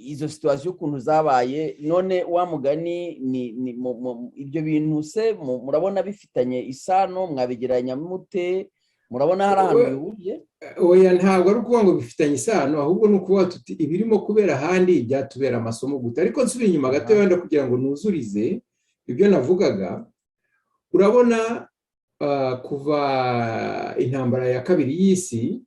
izo situation ukuntu zabaye. None wa mugani ni ibyo bintu se murabona bifitanye isano? Mwabigereranya mute? Murabona hari ahantu bihuriye? Oya, ntabwo ari ukuvuga ngo bifitanye isano, ahubwo ni ukuvuga tuti ibirimo kubera ahandi byatubera amasomo guta. Ariko nsubira inyuma gato wenda kugira ngo nuzurize ibyo navugaga. Urabona, kuva intambara ya kabiri y'isi,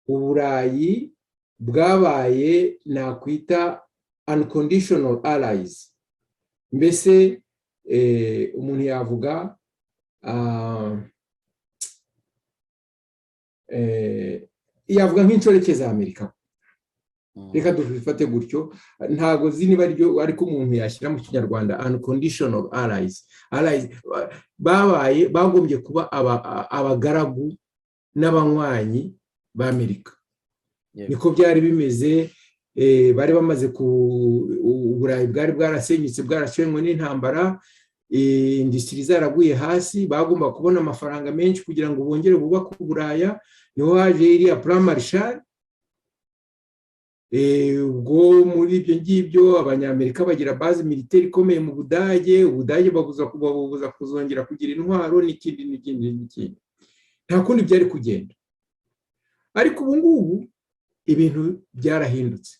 Uburayi bwabaye nakwita unconditional allies. Mbese umuntu yavuga nk'inshoreke za Amerika. Reka dufate gutyo, ntabwo zi niba aribyo, ariko umuntu yashyira mu Kinyarwanda unconditional allies. Allies babaye, bagombye kuba abagaragu n'abanywanyi b'Amerika. Niko byari bimeze. Bari bamaze ku Uburayi bwari bwarasenyutse, bwarashenywe n'intambara, industrie zaraguye hasi, bagomba kubona amafaranga menshi kugira ngo bongere bubake Uburaya. Niho haje iriya plan Marshall. Ubwo muri ibyo ngibyo Abanyamerika bagira base militaire ikomeye mu Budage. Ubudage babuza kuzongera kugira intwaro n'ikindi n'ikindi n'ikindi. Nta kundi byari kugenda. Ariko ubu ngubu ibintu byarahindutse.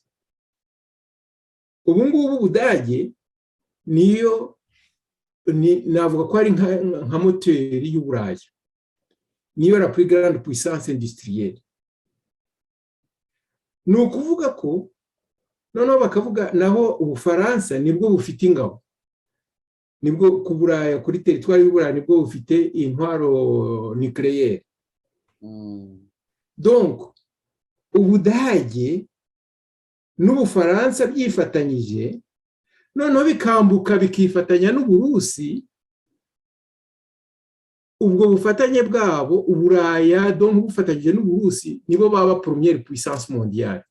Ubu ngubu Ubudage niyo navuga ko ari nka moteri y'Uburaya, niyo la plus grande puissance industrielle. Ni ukuvuga ko noneho bakavuga naho Ubufaransa nibwo bufite ingabo, nibwo ku Buraya, kuri territoire y'Uburaya, nibwo bufite intwaro nucléaire. Donc Ubudage n'Ubufaransa byifatanyije, noneho bikambuka bikifatanya n'Uburusi. Ubwo bufatanye bwabo, Uburaya donc bufatanyije n'Uburusi, nibo baba première puissance mondiale,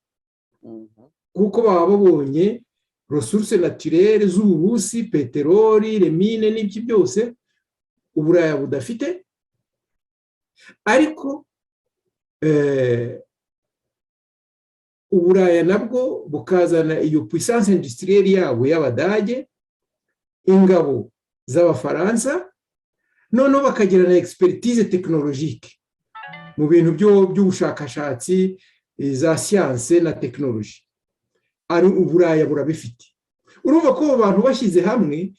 kuko baba babonye ressources naturelles z'Uburusi, peteroli, les mines n'ibyo byose Uburaya budafite. Ariko Uburaya nabwo bukazana iyo puissance industrielle yabo y'Abadage, ingabo z'Abafaransa, noneho bakagira na expertise technologique mu bintu by'ubushakashatsi, za science na technologie, ari Uburaya burabifite. Urumva ko abo bantu bashyize hamwe,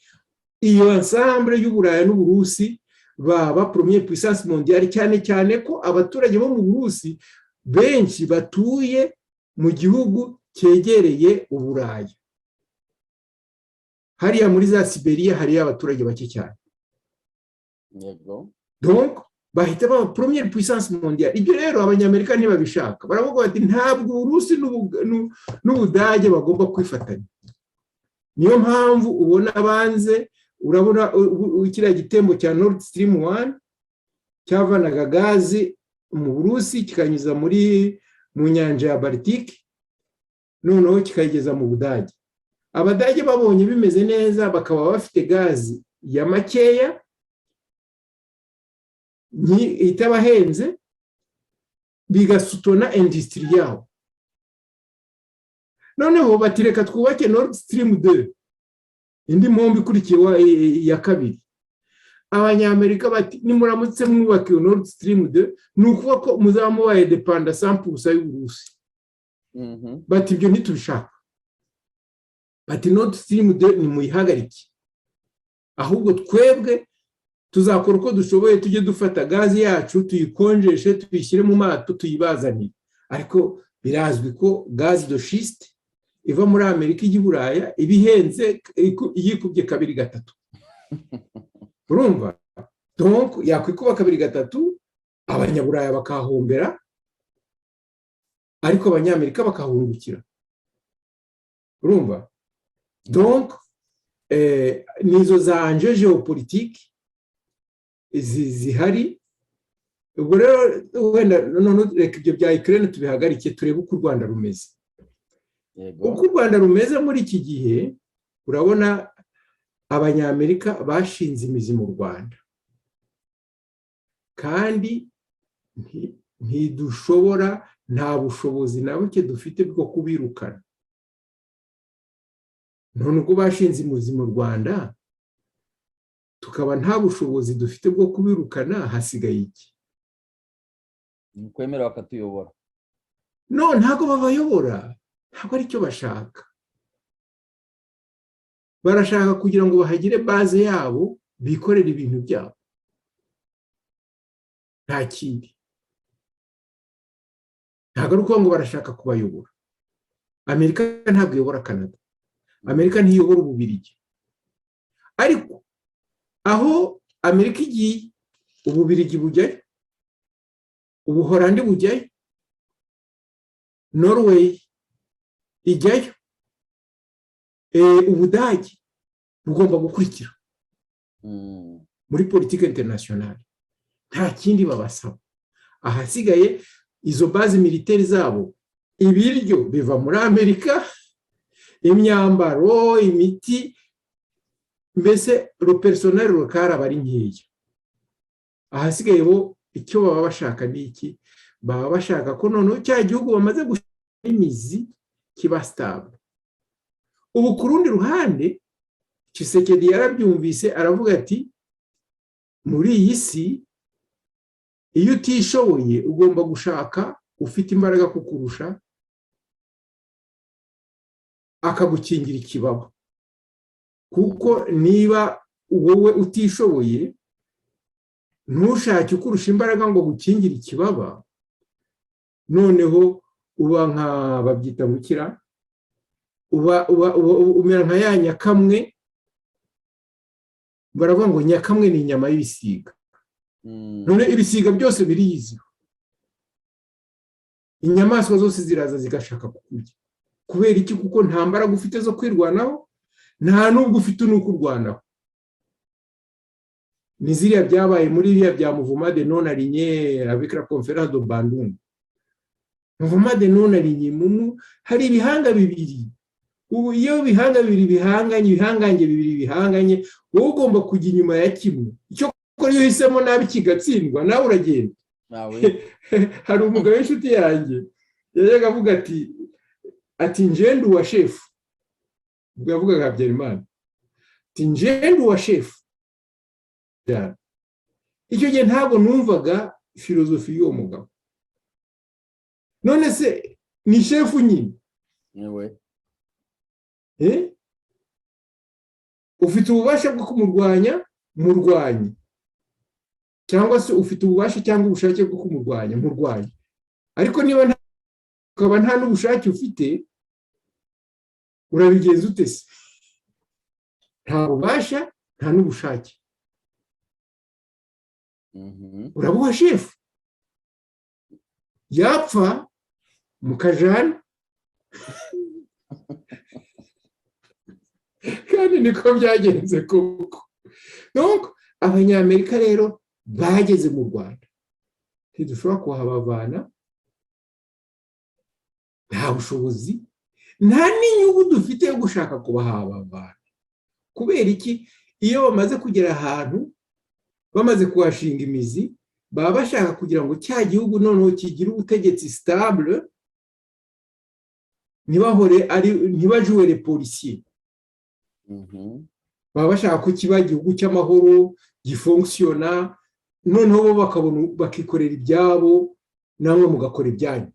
iyo ensemble y'Uburaya n'Uburusi, baba première puissance mondiale, cyane cyane ko abaturage bo mu Burusi benshi batuye mu gihugu cyegereye Uburaya. Hariya muri za Siberiya hariyo abaturage bake cyane. Donc bahita baba première puissance mondiale. Ibyo rero Abanyamerika ntibabishaka. Baravuga bati ntabwo Uburusi n'Ubudage bagomba kwifatanya. Niyo mpamvu ubona banze. Urabona kiriya gitembo cya Nord Stream 1 cyavanaga gazi mu Burusi, kikanyuza muri mu nyanja ya Baltique, noneho kikayigeza mu Budage. Abadage babonye bimeze neza, bakaba bafite gazi ya makeya itabahenze, bigasutona industrie yabo. Noneho bati reka twubake Nord Stream 2, indi mpombo ikurikiye ya kabiri. Abanyamerika bati nimuramutse mwubaka iyo Nord Stream 2, ni ukuvuga ko muzaba mubaye dépendant 100% y'Uburusi. Bati ibyo ntitubishaka. Bati Nord Stream 2 nimuyihagarike, ahubwo twebwe tuzakora uko dushoboye tujye dufata gazi yacu, tuyikonjeshe, tuyishyire mu mato, tuyibazanire. Ariko birazwi ko gaz de schiste iva muri Amerika ijya i Buraya iba ihenze, yikubye kabiri gatatu. Urumva, donc yakwikuba kabiri gatatu, Abanyaburaya bakahahombera, ariko Abanyamerika bakahungukira. Urumva, donc nizo za enjeux géopolitiques zihari. Ubwo rero wenda none reka ibyo bya Ukraine tubihagarike, turebe uko u Rwanda rumeze. Uko u Rwanda rumeze muri iki gihe, urabona Abanyamerika bashinze imizi mu Rwanda, kandi ntidushobora, nta bushobozi na buke dufite bwo kubirukana. None ubwo bashinze imizi mu Rwanda, tukaba nta bushobozi dufite bwo kubirukana, hasigaye iki? Ni ukwemera bakatuyobora. No, ntabwo babayobora, ntabwo aricyo bashaka. Barashaka kugira ngo bahagire base yabo, bikorere ibintu byabo, nta kindi. Ntabwo ari ukuvuga ngo barashaka kubayobora. Amerika ntabwo iyobora Canada, Amerika ntiyobora Ububirigi, ariko aho Amerika igiye, Ububirigi bujyayo, Ubuhorandi bujyayo, Norway ijyayo, Ubudage bugomba gukurikira muri politique internationale. Nta kindi babasaba. Ahasigaye, izo bases militaires zabo, ibiryo biva muri Amerika, imyambaro, imiti, mbese le personnel local aba ari nkeya. Ahasigaye bo icyo baba bashaka ni iki? Baba bashaka ko noneho cya gihugu bamaze gushyira imizi kiba stable. Ubu ku rundi ruhande, Tshisekedi yarabyumvise, aravuga ati: "Muri iyi si, iyo utishoboye ugomba gushaka ufite imbaraga kukurusha akagukingira ikibaba, kuko niba wowe utishoboye ntushake ukurusha imbaraga ngo gukingire ikibaba, noneho uba nka babyita gukira, uba umera nka ya nyakamwe." Baravuga ngo nyakamwe ni inyama y'ibisiga. None ibisiga byose biriyiziho, inyamaswa zose ziraza zigashaka kukurya. Kubera iki? Kuko nta mbaraga ufite zo kwirwanaho, nta n'ubwo ufite n'ukurwanaho. Ni ziriya byabaye muri biriya bya Mouvement des non-alignés avec la conférence de Bandung. Mouvement des non-alignés, hari ibihanga bibiri. Ubu iyo ibihanga bibiri bihanganye, ibihangange bibiri bihanganye, wowe ugomba kujya inyuma ya kimwe. Icyo ukora, iyo uhisemo nabi kigatsindwa, nawe uragenda. Hari umugabo w'inshuti yanjye yajyaga avuga ati: "Njye ndi uwa shefu." Ubwo yavugaga Habyarimana. Ati: "Njye ndi uwa shefu." Icyo gihe ntabwo numvaga philosophie y'uwo mugabo. None se ni shefu nyine? Niwe. Ufite ububasha bwo kumurwanya, murwanye, cyangwa se ufite ububasha cyangwa ubushake bwo kumurwanya, murwanye. Ariko niba ukaba nta n'ubushake ufite, urabigenza ute se? Nta bubasha, nta n'ubushake, urabuha shefu, yapfa mukajana. Kandi niko byagenze koko. Donc Abanyamerika rero bageze mu Rwanda, ntidushobora kuhabavana, nta bushobozi, nta n'inyungu dufite yo gushaka kubahabavana. Kubera iki? Iyo bamaze kugera ahantu, bamaze kuhashinga imizi, baba bashaka kugira ngo cya gihugu noneho kigire ubutegetsi stable, ntibahore ari ntibajouer les policiers. Baba bashaka ko kiba igihugu cy'amahoro gifonctionna, noneho bo bakabona bakikorera ibyabo, namwe mugakora ibyanyu.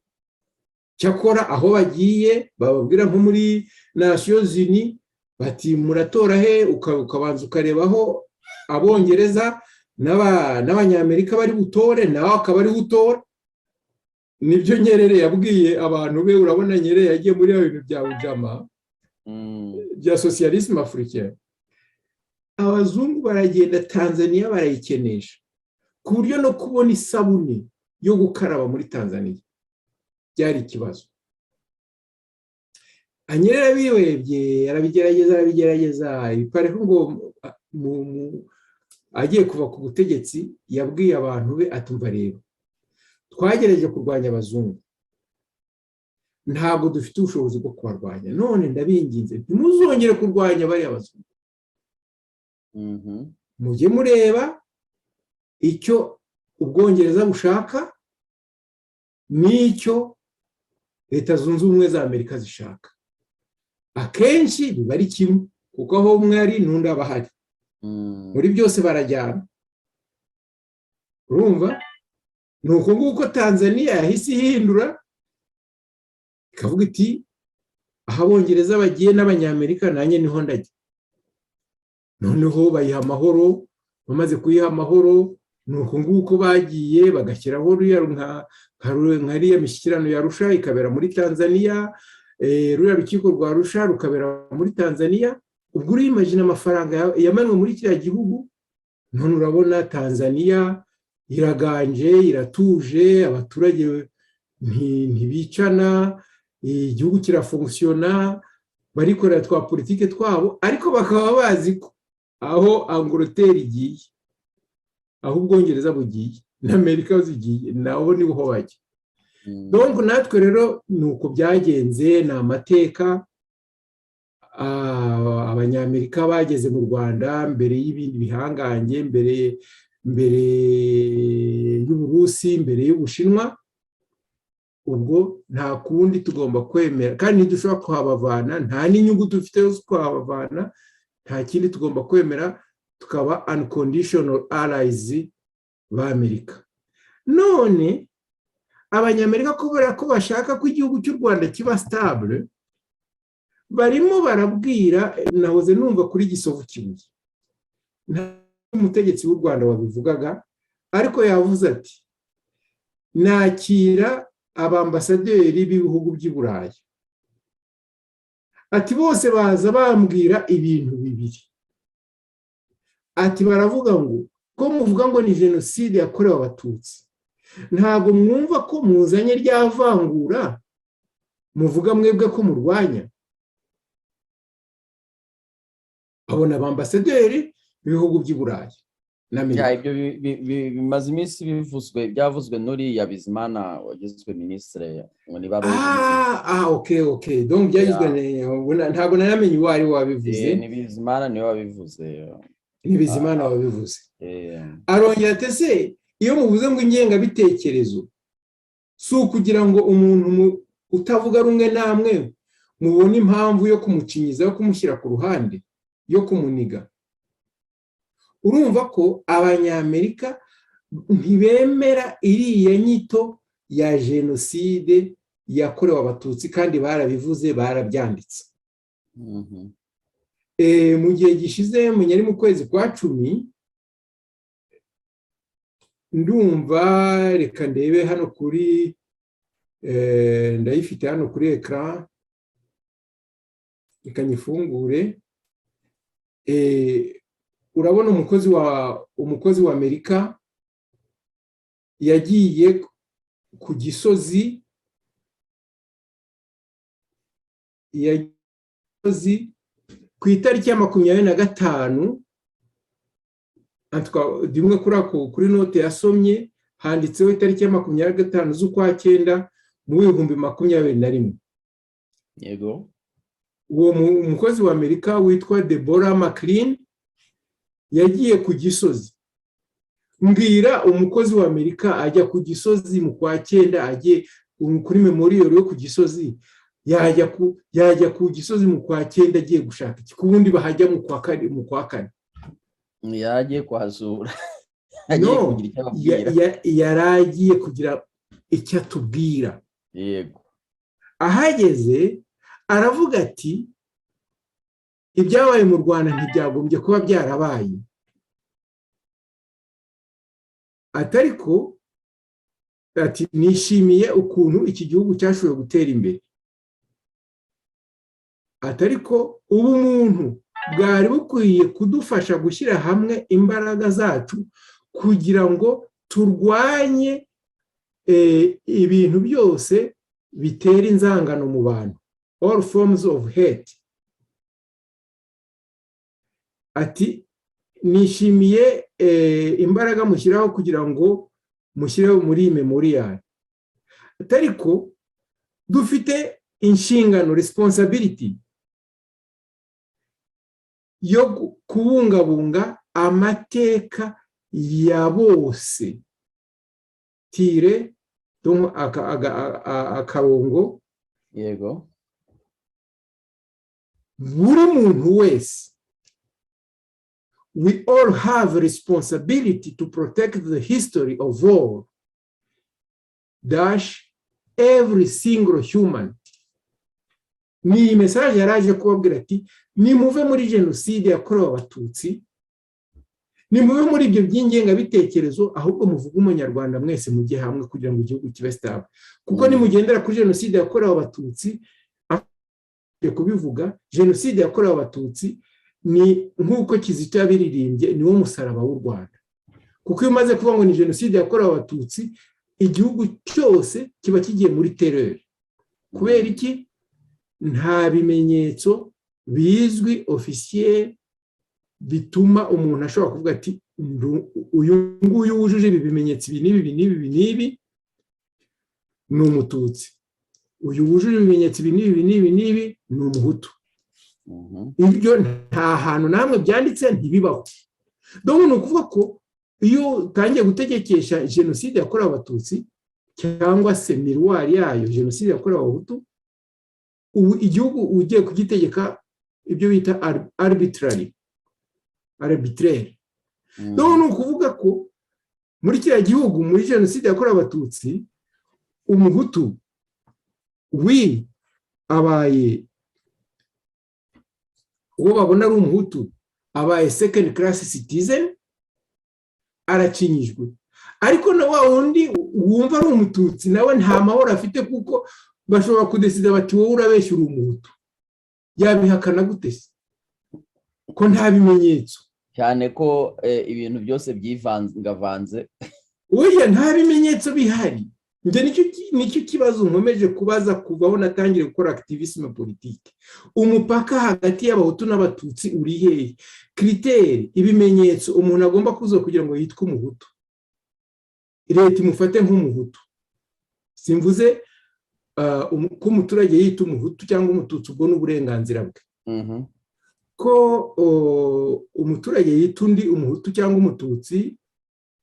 Cyakora aho bagiye bababwira, nko muri Nations Unies, bati: "Muratora he?" Ukabanza ukareba aho Abongereza n'Abanyamerika bari butore, nawe akaba ari utora. Nibyo Nyerere yabwiye abantu be. Urabona Nyerere yagiye muri bintu bya ujamaa, bya socialisme africain. Abazungu baragenda, Tanzania barayikenesha ku buryo no kubona isabune yo gukaraba muri Tanzania byari ikibazo. Nyerere abirebye arabigerageza, arabigerageza. Ariko ngo agiye kuva ku butegetsi, yabwiye abantu be atumva: "Rero twagerageje kurwanya abazungu, ntabwo dufite ubushobozi bwo kubarwanya. None ndabinginze, ntimuzongere kurwanya bariya bazungu. Mujye mureba icyo Ubwongereza bushaka n'icyo Leta Zunze Ubumwe za Amerika zishaka. Akenshi biba ari kimwe, kuko aho umwe ari n'undi aba ahari. Muri byose barajyana." Urumva ni uko nguko Tanzania yahise ihindura, ikavuga iti: "Aho Abongereza bagiye n'Abanyamerika, nanjye niho ndajya." Noneho bayiha amahoro. Bamaze kuyiha amahoro, ni uko nguko bagiye bagashyiraho nka ririya mishyikirano ya Arusha, ikabera muri Tanzania, ruriya rukiko rwa Arusha rukabera muri Tanzania. Ubwo urimagina amafaranga yamenwe muri kiriya gihugu. None urabona Tanzania iraganje, iratuje, abaturage ntibicana, igihugu kirafonctionna, barikorera twa politike twabo, ariko bakaba bazi ko aho Angleterre igiye, aho Ubwongereza bugiye n'Amerika zigiye, nabo niho bajya. Donc natwe rero ni uko byagenze, ni amateka. Abanyamerika bageze mu Rwanda mbere y'ibindi bihangange, mbere y'Uburusi, mbere y'Ubushinwa. Ubwo nta kundi, tugomba kwemera, kandi ntidushobora kuhabavana, nta n'inyungu dufite zo kuhabavana. Nta kindi, tugomba kwemera tukaba unconditional allies b'Amerika. None Abanyamerika, kubera ko bashaka ko igihugu cy'u Rwanda kiba stable, barimo barabwira, nahoze numva kuri Gisovu Kibuye, nta umutegetsi w'u Rwanda wabivugaga, ariko yavuze ati: "Nakira abambasaderi b'ibihugu by'i Burayi," ati: "bose baza bambwira ibintu bibiri." Ati: "Baravuga ngo ko muvuga ngo ni jenoside yakorewe Abatutsi, ntabwo mwumva ko muzanye rya vangura muvuga mwebwe ko murwanya?" Abona abambasaderi b'ibihugu by'i Burayi. Ibyo bimaze iminsi bivuzwe, byavuzwe n'uriya Bizimana wagizwe minisitiri, ngo niba ari Ah, ok, donc byagizwe, ntabwo namenye uwo ari we wabivuze. Ni Bizimana niwe wabivuze. Ni Bizimana wabivuze. Arongera ati: "Ese iyo muvuze ngo ingengabitekerezo, si ukugira ngo umuntu utavuga rumwe namwe mubone impamvu yo kumucinyiza, yo kumushyira ku ruhande, yo kumuniga?" Urumva ko Abanyamerika ntibemera iriya nyito ya jenoside yakorewe Abatutsi, kandi barabivuze, barabyanditse. Mu gihe gishize, yari mu kwezi kwa 10 ndumva, reka ndebe hano kuri, ndayifite hano kuri écran, reka nyifungure. Urabona umukozi wa Amerika yagiye ku Gisozi, Gisozi ku itariki ya 25. Rimwe kuri ako, kuri note yasomye handitseho itariki ya 25 z'ukwa cyenda mu 2021. Uwo mukozi wa Amerika witwa Deborah McLean yagiye ku Gisozi. Mbwira, umukozi wa Amerika ajya ku Gisozi mu kwa cyenda, agiye kuri mémorial yo ku Gisozi, yajya ku Gisozi mu kwa cyenda agiye gushaka iki, ku bundi bahajya mu kwa kane? Yagiye kuhasura. No, yari agiye kugira icyo atubwira. Ahageze aravuga ati: "Ibyabaye mu Rwanda ntibyagombye kuba byarabaye." Ati: "Ariko Ati nishimiye ukuntu iki gihugu cyashoboye gutera imbere, ati ariko ubumuntu bwari bukwiye kudufasha gushyira hamwe imbaraga zacu kugira ngo turwanye ibintu byose bitera inzangano mu bantu, all forms of hate. Ati nishimiye imbaraga mushyiraho kugira ngo mushyireho muri iyi memorial, ariko dufite inshingano, responsibility, yo kubungabunga amateka ya bose, tiret, akarongo. Buri muntu wese, we all have a responsibility to protect the history of all dash every single human. Ni iyi message yari aje kubabwira, ati nimuve muri jenoside yakorewe Abatutsi, nimuve muri ibyo by'ingengabitekerezo, ahubwo muvuge Umunyarwanda, mwese mujye hamwe kugira ngo igihugu kibe stable, kuko nimugendera kuri jenoside yakorewe Abatutsi, kubivuga jenoside yakorewe Abatutsi ni nk'uko Kizito yabiririmbye, niwo musaraba w'u Rwanda, kuko iyo umaze kuvuga ngo ni jenoside yakorewe Abatutsi, igihugu cyose kiba kigiye muri terror. Kubera iki? Nta bimenyetso bizwi officiel bituma umuntu ashobora kuvuga ati uyu nguyu wujuje ibi bimenyetso, ibi n'ibi n'ibi n'ibi, ni Umututsi, uyu wujuje ibimenyetso ibi n'ibi n'ibi n'ibi ni Umuhutu. Ibyo nta hantu namwe byanditse, ntibibaho. Dore ni ukuvuga ko iyo utangiye gutegekesha jenoside yakorewe Abatutsi cyangwa se miroir yayo, jenoside yakorewe Abahutu, ubu igihugu ugiye kugitegeka ibyo bita arbitrary, arbitraire. Dore ni ukuvuga ko muri kiriya gihugu, muri jenoside yakorewe Abatutsi, Umuhutu wi abaye, uwo babona ari Umuhutu abaye second class citizen, arakinyijwe, ariko na wa wundi wumva ari Umututsi nawe nta mahoro afite, kuko bashobora kudesida bati wowe urabeshya, uri Umuhutu. Yabihakana gute se ko nta bimenyetso? Cyane ko ibintu byose byivangavanze. Oya, nta bimenyetso bihari. Njye nicyo kibazo nkomeje kubaza kuva aho natangiye gukora activisme politique: umupaka hagati y'Abahutu n'Abatutsi uri hehe? Critère, ibimenyetso umuntu agomba kuzuza kugira ngo yitwe Umuhutu, leta imufate nk'Umuhutu. Simvuze ko umuturage yita Umuhutu cyangwa Umututsi, ubwo ni uburenganzira bwe. Ko umuturage yita undi Umuhutu cyangwa Umututsi,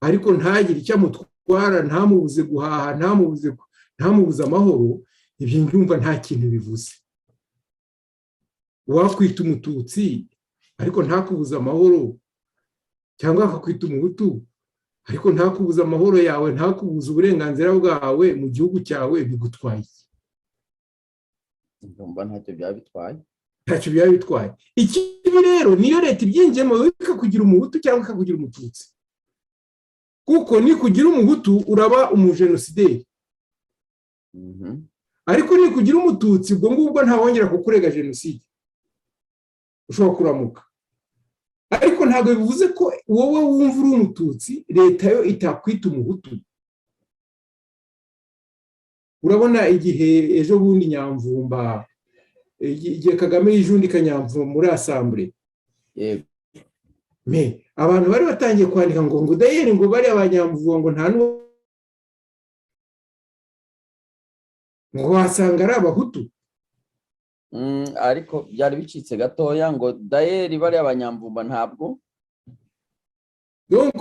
ariko ntagire icyo amutwara, ntamubuze guhaha, ntamubuze amahoro, ibyo ndumva nta kintu bivuze. Wakwita Umututsi ariko ntakubuze amahoro, cyangwa akakwita Umuhutu ariko ntakubuze amahoro yawe, ntakubuze uburenganzira bwawe mu gihugu cyawe, bigutwaye iki? Ndumva ntacyo byaba bitwaye. Ntacyo byaba bitwaye. Ikibi rero niyo leta ibyinjiyemo ikakugira Umuhutu cyangwa ikakugira Umututsi, kuko nikugira Umuhutu uraba umujenosideri, ariko nikugira Umututsi, ubwo ngubwo ntawongera kukurega jenoside, ushobora kuramuka. Ariko ntabwo bivuze ko wowe wumva uri Umututsi leta yo itakwita Umuhutu. Urabona igihe ejo bundi Nyamvumba, igihe Kagame yijundika Nyamvumba muri assemblée, me abantu bari batangiye kwandika ngo d'ailleurs ngo bariya abanyamvumba ngo nta n'uwo ngo wasanga ari Abahutu. Ariko byari bicitse gatoya, ngo d'ailleurs bariya abanyamvumba ntabwo Donc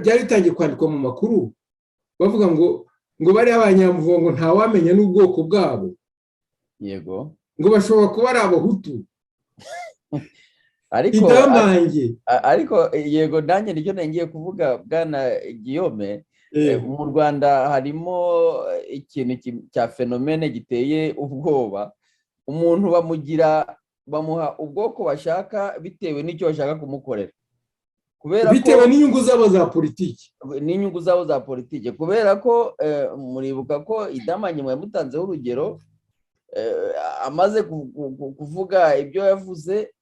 byari bitangiye kwandikwa mu makuru, bavuga ngo bariya abanyamvumba ngo ntawamenya n'ubwoko bwabo. Ngo bashobora kuba ari Abahutu. Ariko Idamange. Ariko yego, nanjye nicyo ngiye kuvuga, bwana Guillaume. Mu Rwanda harimo ikintu cya phénomène giteye ubwoba. Umuntu bamugira, bamuha ubwoko bashaka bitewe n'icyo bashaka kumukorera. Kubera ko Bitewe n'inyungu zabo za politiki. N'inyungu zabo za politiki, kubera ko muribuka ko Idamange yamutanzeho urugero, amaze kuvuga ibyo yavuze,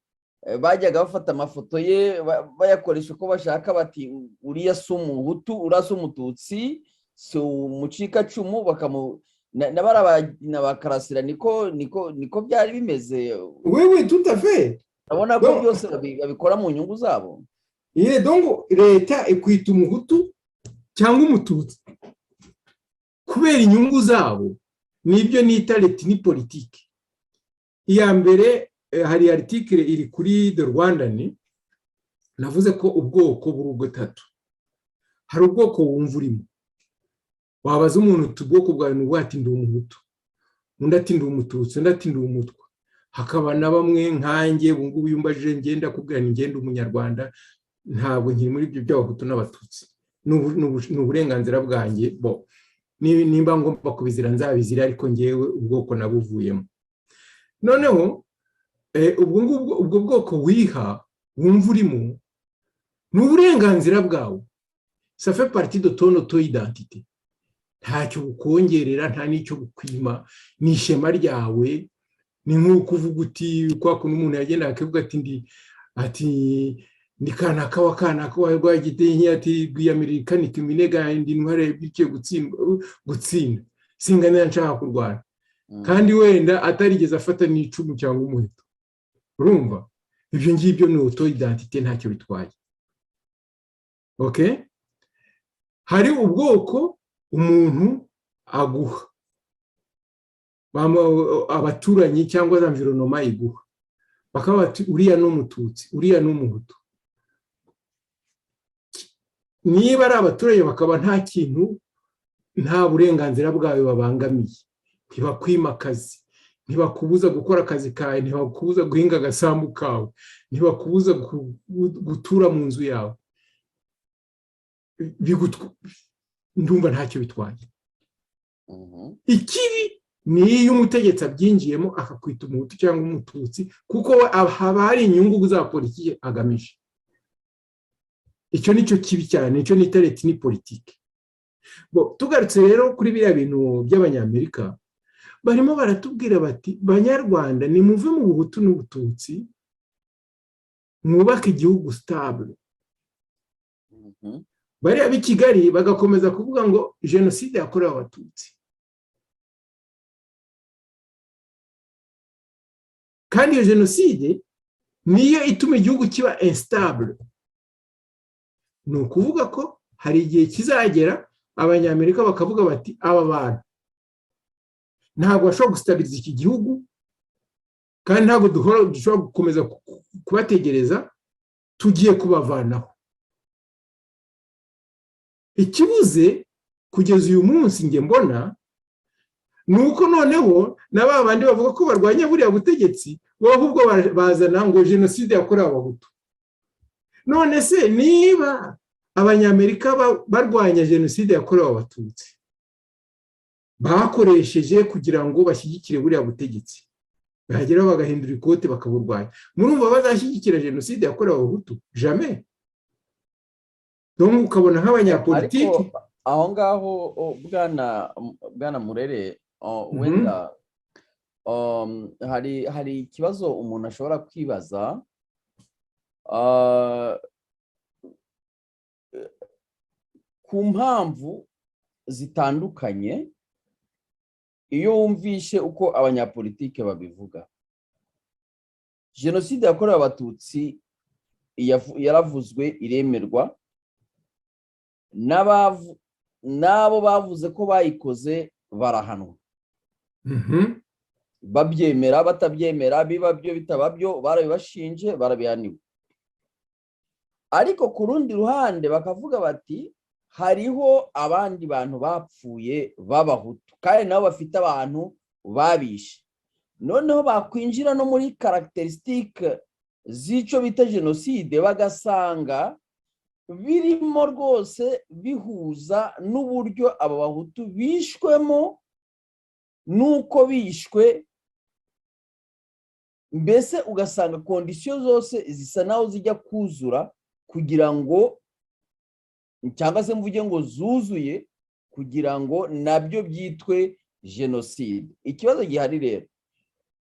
bajyaga bafata amafoto ye bayakoresha uko bashaka, bati uriya si Umuhutu, uriya si Umututsi, si umucikacumu, bakamu na bariya na ba Karasira niko byari bimeze. Oui, tout à fait. Urabona ko byose babikora mu nyungu zabo. Ye, donc leta ikwita Umuhutu cyangwa Umututsi kubera inyungu zabo. Nibyo nita l'ethnie politique. Iya mbere, hari article iri kuri The Rwandan. Navuze ko ubwoko buri butatu. Hari ubwoko wumva urimo, wabaza umuntu uti: "Ubwoko bwawe ni ubuhe?" Ati: "Ndi Umuhutu." Undi ati: "Ndi Umututsi." Undi ati: "Ndi Umutwa." Hakaba na bamwe nkanjye ubu ngubu, iyo umbajije, ngenda kubwira ni ngenda Umunyarwanda, ntabwo nkiri muri ibyo by'Abahutu n'Abatutsi. Ni uburenganzira bwanjye bo, nimba ngomba kubizira nzabizira, ariko ngewe ubwoko nabuvuyemo. Noneho ubwo ngubwo, ubwo bwoko wiha wumva urimo ni uburenganzira bwawe, ça fait partie de ton auto identité. Ntacyo bukongerera, nta n'icyo bukwima, ni ishema ryawe. Ni nk'uko uvuga uti, kwa kuntu umuntu yagenda akavuga ati ndi, ati ni kanaka wa kanaka wa Rwagitinya, ati rwiyamirira ikanika iminega, ndi intware bityo gutsinda singanira nshaka kurwana, kandi wenda atarigeze afata n'icumu cyangwa umuheto. Urumva, ibyo ngibyo ni auto identité, ntacyo bitwaye. OK, hari ubwoko umuntu aguha, abaturanyi cyangwa za environnement iguha, bakaba bati: "Uriya ni Umututsi, uriya ni Umuhutu." Niba ari abaturage, bakaba nta kintu, nta burenganzira bwawe babangamiye, ntibakwima akazi, ntibakubuza gukora akazi kawe, ntibakubuza guhinga agasambu kawe, ntibakubuza gutura mu nzu yawe, ndumva ntacyo bitwaye. Ikibi ni iyo umutegetsi abyinjiyemo, akakwita Umuhutu cyangwa Umututsi kuko haba hari inyungu za politiki agamije. Icyo ni cyo kibi cyane, nicyo nita l'ethnie politique. Tugarutse rero kuri biriya bintu by'Abanyamerika, barimo baratubwira bati: "Banyarwanda, nimuve mu Buhutu n'Ubututsi, mwubake igihugu stable." Bariya b'i Kigali bagakomeza kuvuga ngo jenoside yakorewe Abatutsi, kandi iyo jenoside niyo ituma igihugu kiba instable. Ni ukuvuga ko hari igihe kizagera Abanyamerika bakavuga bati: "Aba bantu ntabwo bashobora gustabiriza iki gihugu, kandi ntabwo dushobora gukomeza kubategereza, tugiye kubavanaho." Ikibuze kugeza uyu munsi njye mbona ni uko noneho na ba bandi bavuga ko barwanya buriya butegetsi bo ahubwo bazana ngo jenoside yakorewe Abahutu. None se niba Abanyamerika barwanya jenoside yakorewe Abatutsi bakoresheje kugira ngo bashyigikire buriya butegetsi, bahageraho bagahindura ikote bakaburwanya, murumva bazashyigikira jenoside yakorewe Abahutu? Jamais. Donc ukabona nk'abanyapolitiki Ariko aho ngaho, bwana Murere, wenda hari ikibazo umuntu ashobora kwibaza ku mpamvu zitandukanye. Iyo wumvishe uko abanyapolitike babivuga, jenoside yakorewe Abatutsi yaravuzwe, iremerwa, n'abo bavuze ko bayikoze barahanwa, babyemera batabyemera, biba byo bitaba byo, barabibashinje, barabihaniwe. Ariko ku rundi ruhande bakavuga bati hariho abandi bantu bapfuye b'Abahutu, kandi nabo bafite abantu babishe. Noneho bakwinjira no muri caractéristiques z'icyo bita jenoside, bagasanga birimo rwose bihuza n'uburyo aba Bahutu bishwemo n'uko bishwe, mbese ugasanga conditions zose zisa naho zijya kuzura. Kugira ngo, cyangwa se mvuge ngo zuzuye, kugira ngo nabyo byitwe jenoside. Ikibazo gihari rero,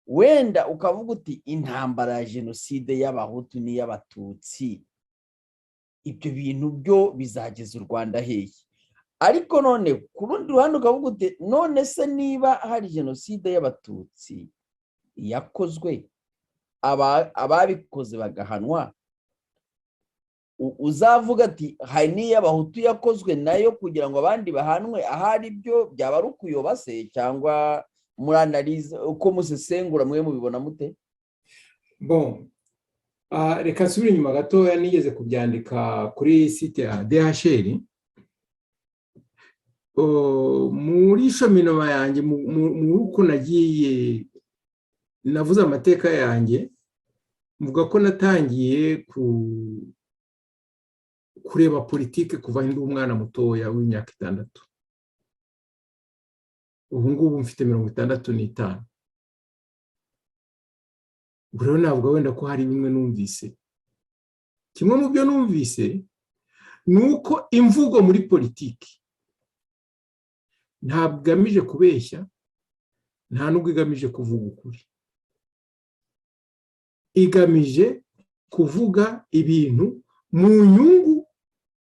wenda ukavuga uti intambara ya jenoside y'Abahutu n'iy'Abatutsi, ibyo bintu byo bizageza u Rwanda hehe? Ariko none ku rundi ruhande ukavuga uti none se niba hari jenoside y'Abatutsi yakozwe, ababikoze bagahanwa, uzavuga ati hari n'iy'Abahutu yakozwe nayo kugira ngo abandi bahanwe? Ahari byo byaba ari ukuyoba se, cyangwa muri analyse uko musesengura mwe mubibona mute? Bon, reka nsubire inyuma gatoya. Nigeze kubyandika kuri site ya DHR. Muri cheminement yanjye, muri uko nagiye navuze amateka yanjye, mvuga ko natangiye kureba politike kuva ndi umwana mutoya w'imyaka 6. Ubu ngubu mfite 65. Ubu rero navuga wenda ko hari bimwe numvise. Kimwe mu byo numvise ni uko imvugo muri politiki ntabwo igamije kubeshya, nta nubwo igamije kuvuga ukuri. Igamije kuvuga ibintu mu nyungu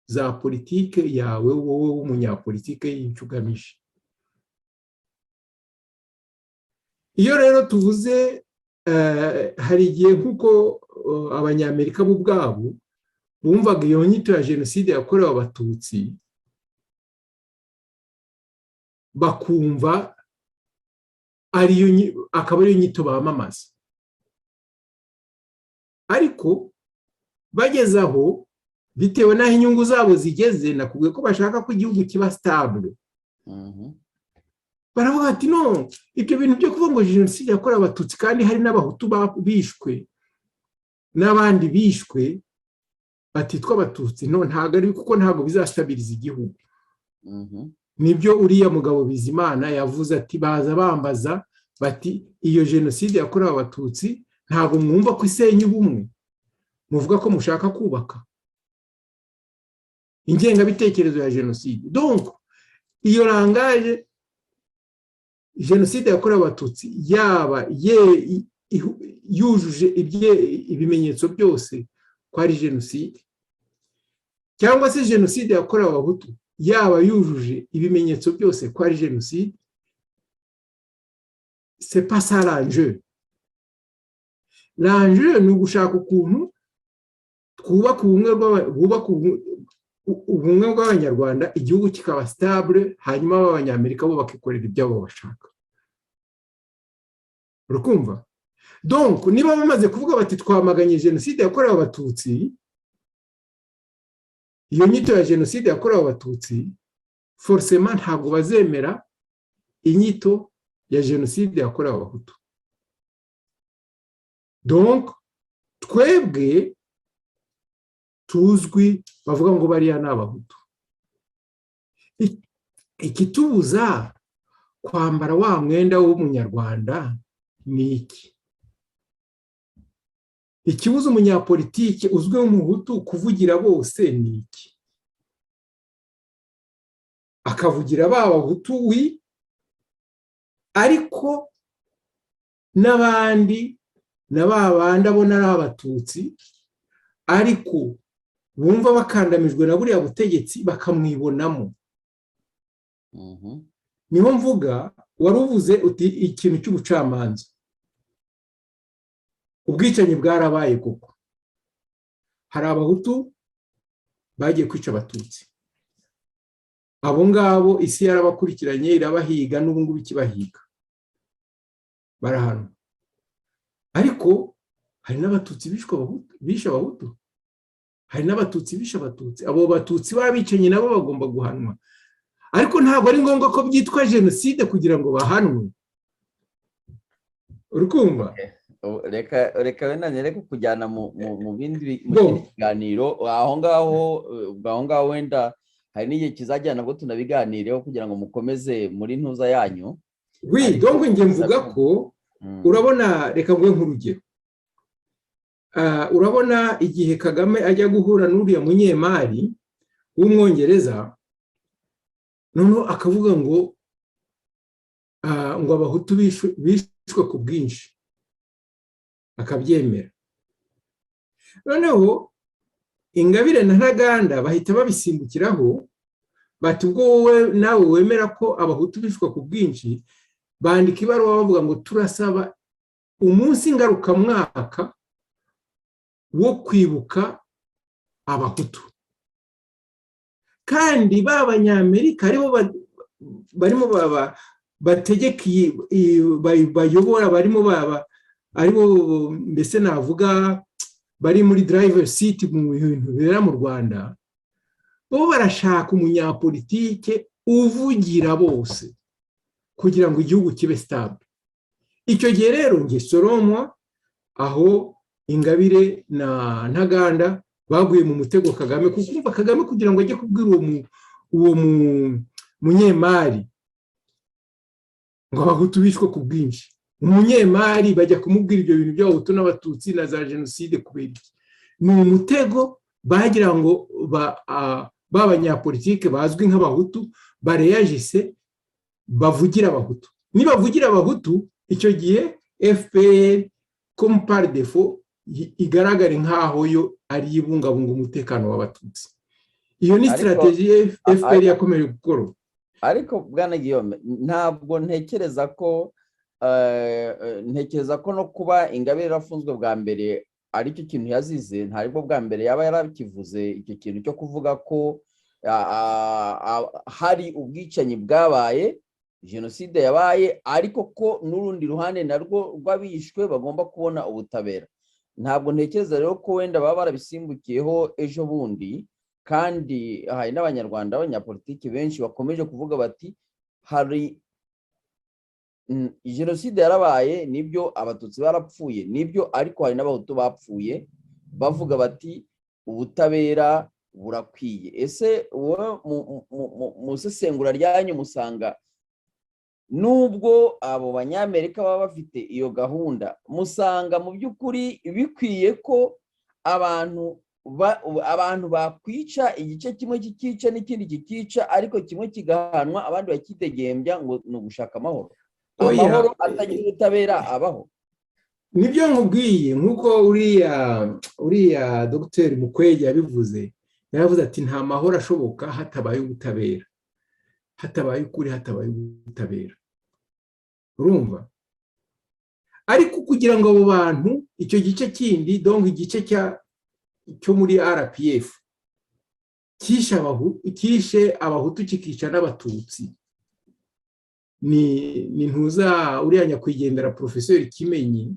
za politike yawe, wowe w'umunyapolitike, y'icyo ugamije. Iyo rero tuvuze, hari igihe nk'uko Abanyamerika bo ubwabo bumvaga iyo nyito ya jenoside yakorewe Abatutsi, bakumva ariyo, akaba ariyo nyito bamamaza. Ariko bageze aho, bitewe n'aho inyungu zabo zigeze, nakubwiye ko bashaka ko igihugu kiba stable, baravuga ati no, ibyo bintu byo kuvuga ngo jenoside yakorewe Abatutsi kandi hari n'Abahutu bishwe n'abandi bishwe batitwa Abatutsi, no, ntabwo ari, kuko ntabwo bizastabiriza igihugu. Nibyo uriya mugabo Bizimana yavuze ati baza bambaza bati iyo jenoside yakorewe Abatutsi ntabwo mwumva ko isenya ubumwe muvuga ko mushaka kubaka? Ingengabitekerezo ya jenoside, donc iyo langage, jenoside yakorewe Abatutsi yaba yujuje ibimenyetso byose ko ari jenoside, cyangwa se jenoside yakorewe Abahutu yaba yujuje ibimenyetso byose ko ari jenoside, c'est pas ça l'enjeu. L'enjeu ni ugushaka ukuntu twubaka ubumwe, bwubaka ubumwe bw'Abanyarwanda, igihugu kikaba stable, hanyuma Abanyamerika bo bakikorera ibyabo bashaka. Urukumva? Donc niba bamaze kuvuga bati twamaganye jenoside yakorewe Abatutsi, iyo nyito ya jenoside yakorewe Abatutsi, forcément ntabwo bazemera inyito ya jenoside yakorewe Abahutu. Donc twebwe tuzwi, bavuga ngo bariya ni Abahutu, ikitubuza kwambara wa mwenda w'Umunyarwanda ni iki? Ikibuza umunyapolitike uzwi nk'Umuhutu kuvugira bose ni iki? Akavugira ba Bahutu wi, ariko n'abandi na ba bandi abona ari Abatutsi ariko bumva bakandamijwe na buriya butegetsi, bakamwibonamo. Niho mvuga wari uvuze uti ikintu cy'ubucamanza. Ubwicanyi bwarabaye koko, hari Abahutu bagiye kwica Abatutsi. Abo ngabo isi yarabakurikiranye, irabahiga, n'ubu ngubu ikibahiga, barahanwa. Ariko hari n'Abatutsi bishe Abahutu, hari n'Abatutsi bishe Abatutsi. Abo Batutsi b'abicanyi nabo bagomba guhanwa, ariko ntabwo ari ngombwa ko byitwa jenoside kugira ngo bahanwe. Uri kumva? Reka wenda nereke kujyana mu bindi, mu kindi kiganiro. Aho ngaho wenda hari n'igihe kizajyana nabwo tunabiganireho kugira ngo mukomeze muri ntuza yanyu. Oui, donc njye mvuga ko, urabona, reka nguhe nk'urugero. Urabona igihe Kagame ajya guhura n'uriya munyemari w'Umwongereza, noneho akavuga ngo Abahutu bishwe ku bwinshi, akabyemera. Noneho Ingabire na Ntaganda bahita babisimbukiraho bati: "Ubwo wowe nawe wemera ko Abahutu bishwe ku bwinshi." Bandika ibaruwa bavuga ngo: "Turasaba umunsi ngarukamwaka wo kwibuka Abahutu." Kandi ba Banyamerika aribo barimo bategeka, bayobora, barimo aribo mbese navuga bari muri driver seat mu bintu bibera mu Rwanda, bo barashaka umunyapolitike uvugira bose kugira ngo igihugu kibe stable. Icyo gihe rero nge soromwa aho Ingabire na Ntaganda baguye mu mutego Kagame, kuko umva, Kagame kugira ngo ajye kubwira uwo munyemari ngo Abahutu bishwe ku bwinshi, umunyemari bajya kumubwira ibyo bintu by'Abahutu n'Abatutsi na za jenoside kubera iki? Ni umutego bagira ngo ba banyapolitike bazwi nk'Abahutu bareyajise, bavugira Abahutu. Nibavugira Abahutu, icyo gihe FPR comme par défaut igaragare nk'aho yo ari ibungabunga umutekano w'Abatutsi. Iyo ni stratégie FPR yakomeje gukora. Ariko bwana Guillaume, ntabwo ntekereza ko ntekereza ko no kuba Ingabire yarafunzwe bwa mbere aricyo kintu yazize. Ntabwo bwa mbere yaba yarakivuze icyo kintu cyo kuvuga ko hari ubwicanyi bwabaye, jenoside yabaye, ariko ko n'urundi ruhande narwo rw'abishwe bagomba kubona ubutabera. Ntabwo ntekereza rero ko wenda baba barabisimbukiyeho ejo bundi. Kandi hari n'Abanyarwanda b'abanyapolitiki benshi bakomeje kuvuga bati: "Hari jenoside yarabaye, nibyo, Abatutsi barapfuye, nibyo, ariko hari n'Abahutu bapfuye." Bavuga bati: "Ubutabera burakwiye." Ese wowe mu isesengura ryanyu musanga, nubwo abo Banyamerika baba bafite iyo gahunda, musanga mu by'ukuri bikwiye ko abantu bakwica, igice kimwe kikica n'ikindi kikica, ariko kimwe kigahanwa, abandi bakidegembya, ngo ni ugushaka amahoro? Amahoro atagira ubutabera abaho? Nibyo nkubwiye, nk'uko uriya Dogiteri Mukwege yabivuze, yaravuze ati: "Nta mahoro ashoboka hatabaye ubutabera, hatabaye ukuri, hatabaye ubutabera." Urumva, ariko kugira ngo abo bantu, icyo gice kindi, donc igice cyo muri RPF cyishe Abahutu kikica n'Abatutsi, ni ntuza uriya nyakwigendera Porofeseri Kimenyi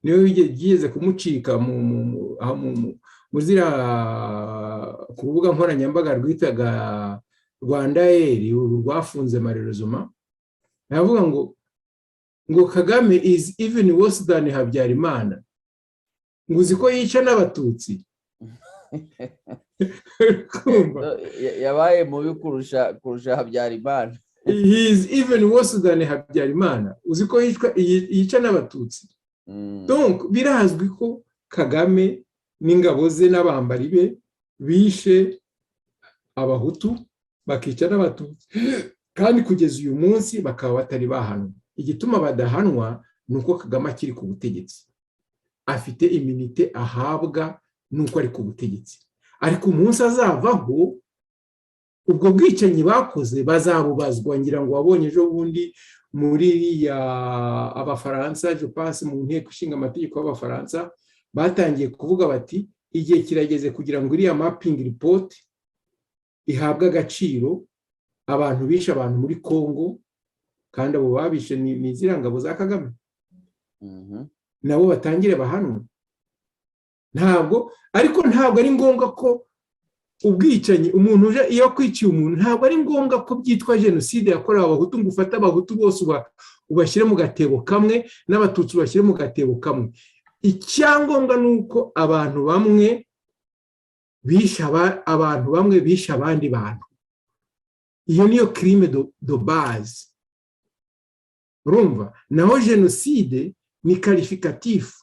niwe wigeze kumucika mu ziriya ku rubuga nkoranyambaga rwitaga Rwanda eri, uru rwafunze marerezoma, aravuga ngo "Kagame is even worse than Habyarimana", ngo: "Uzi ko yica n'Abatutsi?" Kumva. Yabaye mubi kurusha Habyarimana. "He is even worse than Habyarimana, uzi ko yica n'Abatutsi?" Donc birazwi ko Kagame n'ingabo ze n'abambari be bishe Abahutu, bakica n'Abatutsi, kandi kugeza uyu munsi bakaba batari bahanwa. Igituma badahanwa ni uko Kagame akiri ku butegetsi, afite immunité ahabwa n'uko ari ku butegetsi. Ariko umunsi azavaho, ubwo bwicanyi bakoze bazabubazwa. Ngira ngo wabonye ejo bundi muri iriya Abafaransa, je pense mu Nteko Ishinga Amategeko y'Abafaransa, batangiye kuvuga bati: "Igihe kirageze kugira ngo iriya mapping report ihabwe agaciro, abantu bishe abantu muri Congo, kandi abo babishe ni ziriya ngabo za Kagame, nabo batangire bahanwe." Ntabwo, ariko ntabwo ari ngombwa ko ubwicanyi, umuntu uje iyo kwiciye umuntu, ntabwo ari ngombwa ko byitwa jenoside yakorewe Abahutu, ngo ufate Abahutu bose ubashyire mu gatebo kamwe n'Abatutsi ubashyire mu gatebo kamwe. Icyangombwa ni uko abantu bamwe bishe abantu, bamwe bishe abandi bantu. Iyo niyo crime de base, urumva? Naho jenoside ni qualificatif.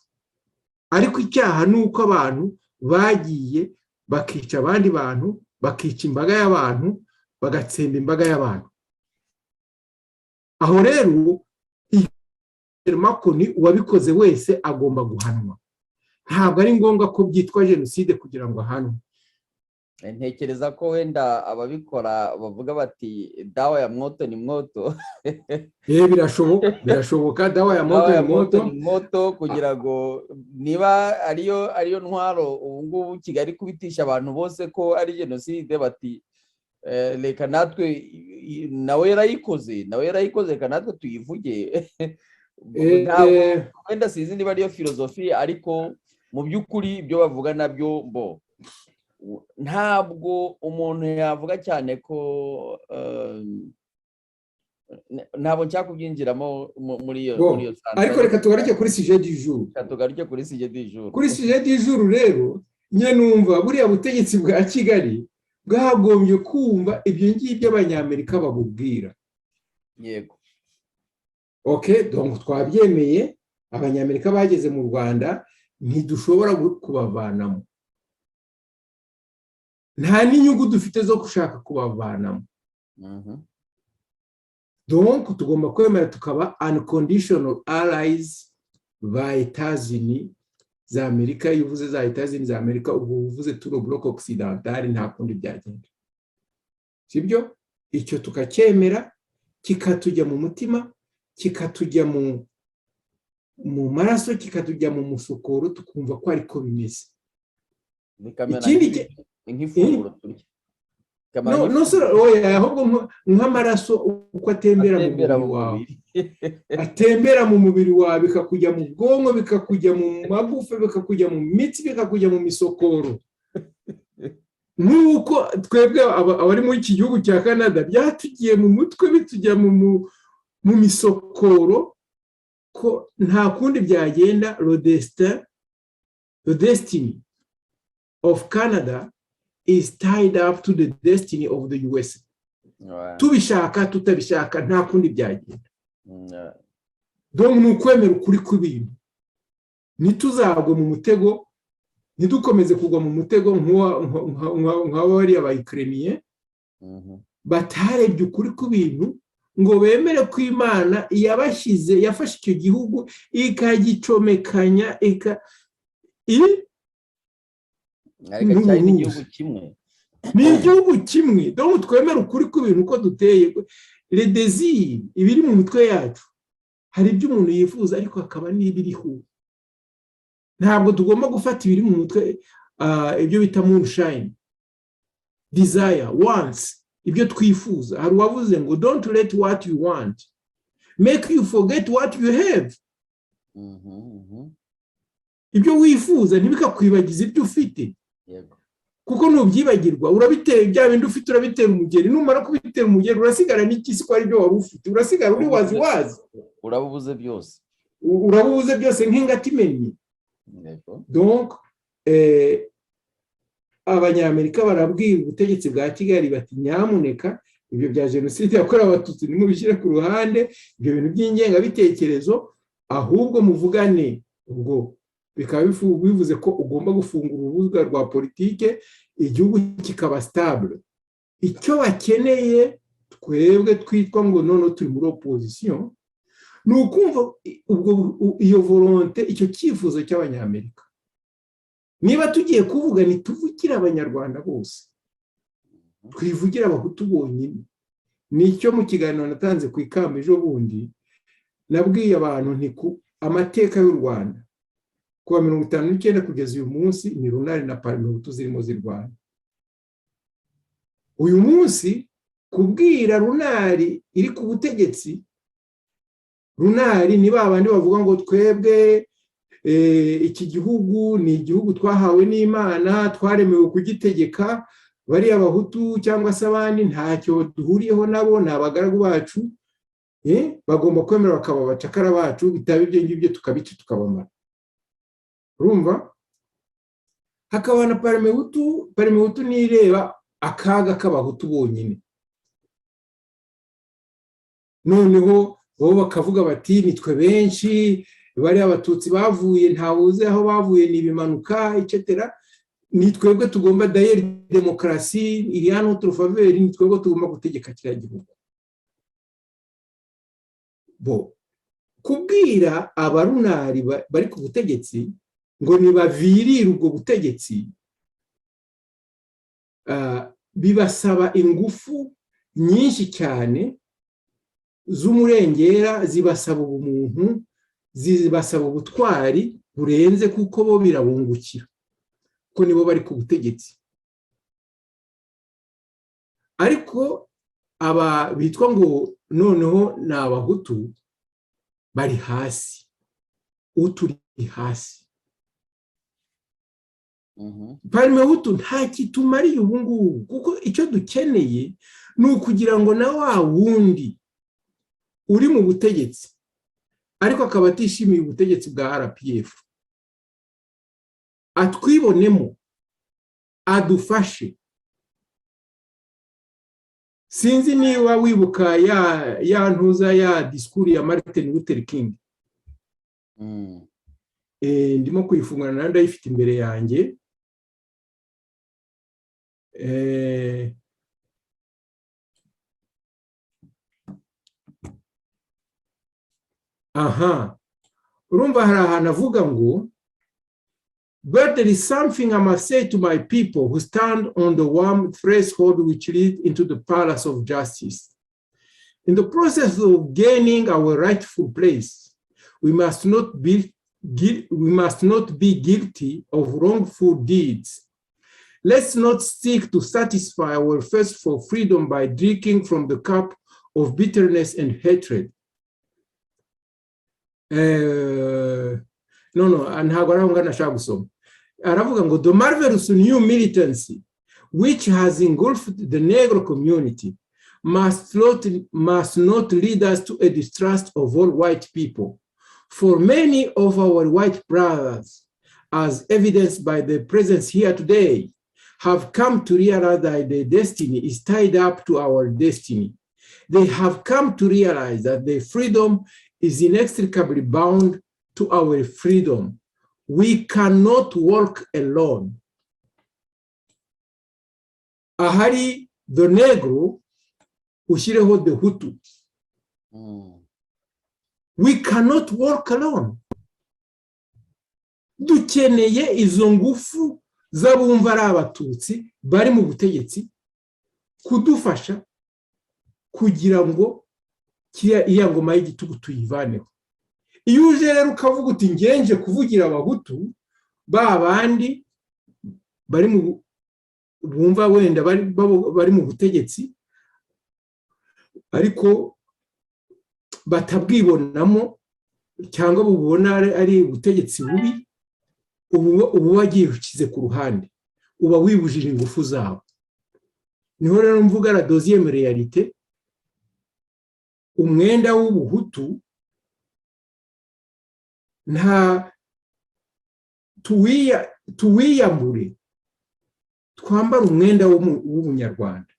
Ariko icyaha ni uko abantu bagiye bakica abandi bantu, bakica imbaga y'abantu, bagatsemba imbaga y'abantu. Aho rero makoni uwabikoze wese agomba guhanwa. Ntabwo ari ngombwa ko byitwa jenoside kugira ngo ahanwe. Ntekereza ko wenda ababikora bavuga bati: "Dawa ya moto ni moto." Birashoboka, birashoboka. Dawa ya moto ni moto. Ni moto, kugira ngo niba ariyo ntwaro ubu ngubu Kigali kubitisha abantu bose ko ari jenoside, bati: "Reka natwe, nawe yarayikoze, nawe yarayikoze, reka natwe tuyivuge." Ntabwo wenda, sinzi niba ariyo filozofi, ariko mu by'ukuri ibyo bavuga nabyo bo ntabwo umuntu yavuga cyane ko ntabwo nshaka kubyinjiramo muri iyo Bon, ariko reka tugaruke kuri sujet du jour. Reka tugaruke kuri sujet du jour. Kuri sujet du jour rero, nyine numva buriya butegetsi bwa Kigali bwagombye kumva ibyo ngibyo Abanyamerika babubwira. OK, donc twabyemeye, Abanyamerika bageze mu Rwanda, ntidushobora kubavanamo, nta n'inyungu dufite zo gushaka kubavanamo. Donc tugomba kwemera tukaba unconditional allies ba États-Unis za Amerika. Iyo uvuze za États-Unis za Amerika, ubwo uvuze tout le bloc occidental, nta kundi byagenda, sibyo? Icyo tukacyemera, kikatujya mu mutima, kikatujya mu maraso, kikatujya mu musokoro, tukumva ko ariko bimeze. Bikamera Ikindi nk'ifunguro turya. Bikamera No, no. nk'ifunguro. Oya, ahubwo nk'amaraso uko atembera mu atembera mubiri mu wawe. mubiri. Atembera mu mubiri wawe, bikakujya mu bwonko, bikakujya mu magufa, bikakujya mu mitsi, bikakujya mu misokoro, nk'uko twebwe abari muri iki gihugu cya Canada byatugiye mu mutwe, bitujya mu misokoro, ko nta kundi byagenda. Le destin, the destiny of Canada is tied up to the destiny of the USA. Tubishaka tutabishaka, nta kundi byagenda. Donc ni ukwemera ukuri kw'ibintu, ntituzagwe mu mutego, ntidukomeze kugwa mu mutego nka bariya bayikireniye batarebye ukuri kw'ibintu ngo bemere ko Imana yabashyize, yafashe icyo gihugu ikagicomekanya ika Ariko cyari n'ubuhuza. N'igihugu kimwe. Ni igihugu kimwe. Donc twemere ukuri kw'ibintu uko duteye, les désirs, ibiri mu mitwe yacu. Hari ibyo umuntu yifuza, ariko hakaba n'ibiriho. Ntabwo tugomba gufata ibiri mu mutwe, ibyo bita moonshine, desire, wants, ibyo twifuza. Hari uwavuze ngo: "Don't let what you want make you forget what you have." Ibyo wifuza ntibikakwibagize ibyo ufite. Kuko nubyibagirwa, urabitera bya bindi ufite, urabitera umugeri. Numara kubitera umugeri, urasigara n'ikisi ko ari byo wari ufite? Urasigara uri wazi wazi. Uraba ubuze byose. Uraba ubuze byose nk'ingata imennye. Donc Abanyamerika barabwira ubutegetsi bwa Kigali bati: "Nyamuneka, ibyo bya jenoside yakorewe Abatutsi nimubishyire ku ruhande, ibyo bintu by'ingengabitekerezo, ahubwo muvugane." Ubwo bikaba bivuze ko ugomba gufungura urubuga rwa politike, igihugu kikaba stable. Icyo bakeneye, twebwe twitwa ngo noneho turi muri opposition, ni ukumva ubwo iyo volonté, icyo cyifuzo cy'Abanyamerika. Niba tugiye kuvuga, ntituvugire Abanyarwanda bose, twivugire Abahutu bonyine. Nicyo mu kiganiro natanze ku ikamba ejo bundi nabwiye abantu nti ku amateka y'u Rwanda kuva 59 kugeza uyu munsi, ni Runari na Parmehutu zirimo zirwana. Uyu munsi kubwira Runari iri ku butegetsi, Runari ni ba bandi bavuga ngo: "Twebwe iki gihugu ni igihugu twahawe n'Imana, twaremewe kugitegeka, bariya Bahutu cyangwa se abandi ntacyo duhuriyeho nabo, ni abagaragu bacu, bagomba kwemera bakaba abacakara bacu, bitaba ibyo ngibyo tukabica tukabamara." Urumva, hakaba na Parmehutu. Parmehutu nireba akaga k'Abahutu bonyine. Noneho bo bakavuga bati: "Nitwe benshi, Bariya Abatutsi bavuye, ntawuzi aho bavuye, ni ibimanuka, etc. Ni twebwe tugomba, d'ailleurs demokarasi iri en notre faveur, ni twebwe tugomba gutegeka kiriya gihugu. Bo kubwira abarunari bari ku butegetsi ngo nibavirire ubwo butegetsi, bibasaba ingufu nyinshi cyane z'umurengera, zibasaba ubumuntu, zibasaba ubutwari burenze, kuko bo birabungukira ko nibo bari ku butegetsi. Ariko aba bitwa ngo noneho ni Abahutu bari hasi, uturi hasi, Parmehutu nta kitumariye ubu ngubu, kuko icyo dukeneye ni ukugira ngo na wa wundi uri mu butegetsi ariko akaba atishimiye ubutegetsi bwa RPF atwibonemo, adufashe. Sinzi niba wibuka ya ntuza, ya disikuru ya Martin Luther King. Ndimo kuyifungura nayo, ndayifite imbere yanjye. Aha urumva hari ahantu avuga ngo: "But there is something I must say to my people who stand on the warm threshold which leads into the palace of justice. In the process of gaining our rightful place, we must not be guilty of wrongful deeds. Let's not seek to satisfy our thirst for freedom by drinking from the cup of bitterness and hatred." No, ntabwo ari aho ngaho nashaka gusoma. Aravuga ngo: "The marvelous new militancy which has engulfed the Negro community must not lead us to a distrust of all white people. For many of our white brothers, as evidenced by their presence here today, have come to realize that their destiny is tied up to our destiny. They have come to realize that their freedom is inextricably bound to our freedom. We cannot work alone." Ahari the Negro, ushyireho the Hutu. We cannot work alone. Dukeneye izo ngufu z'abumva ari Abatutsi bari mu butegetsi kudufasha kugira ngo iriya ngoma y'igitugu tuyivaneho. Iyo uje rero ukavuga uti ngenje kuvugira Abahutu, ba bandi bari mu bumva wenda bari mu butegetsi ariko batabwibonamo cyangwa bubona ari ubutegetsi bubi, ubu wagiye ushyize ku ruhande, uba wibujije ingufu zabo. Niho rero mvuga la deuxième réalité: umwenda w'ubuhutu nta tuwiyambure, twambare umwenda w'Umunyarwanda.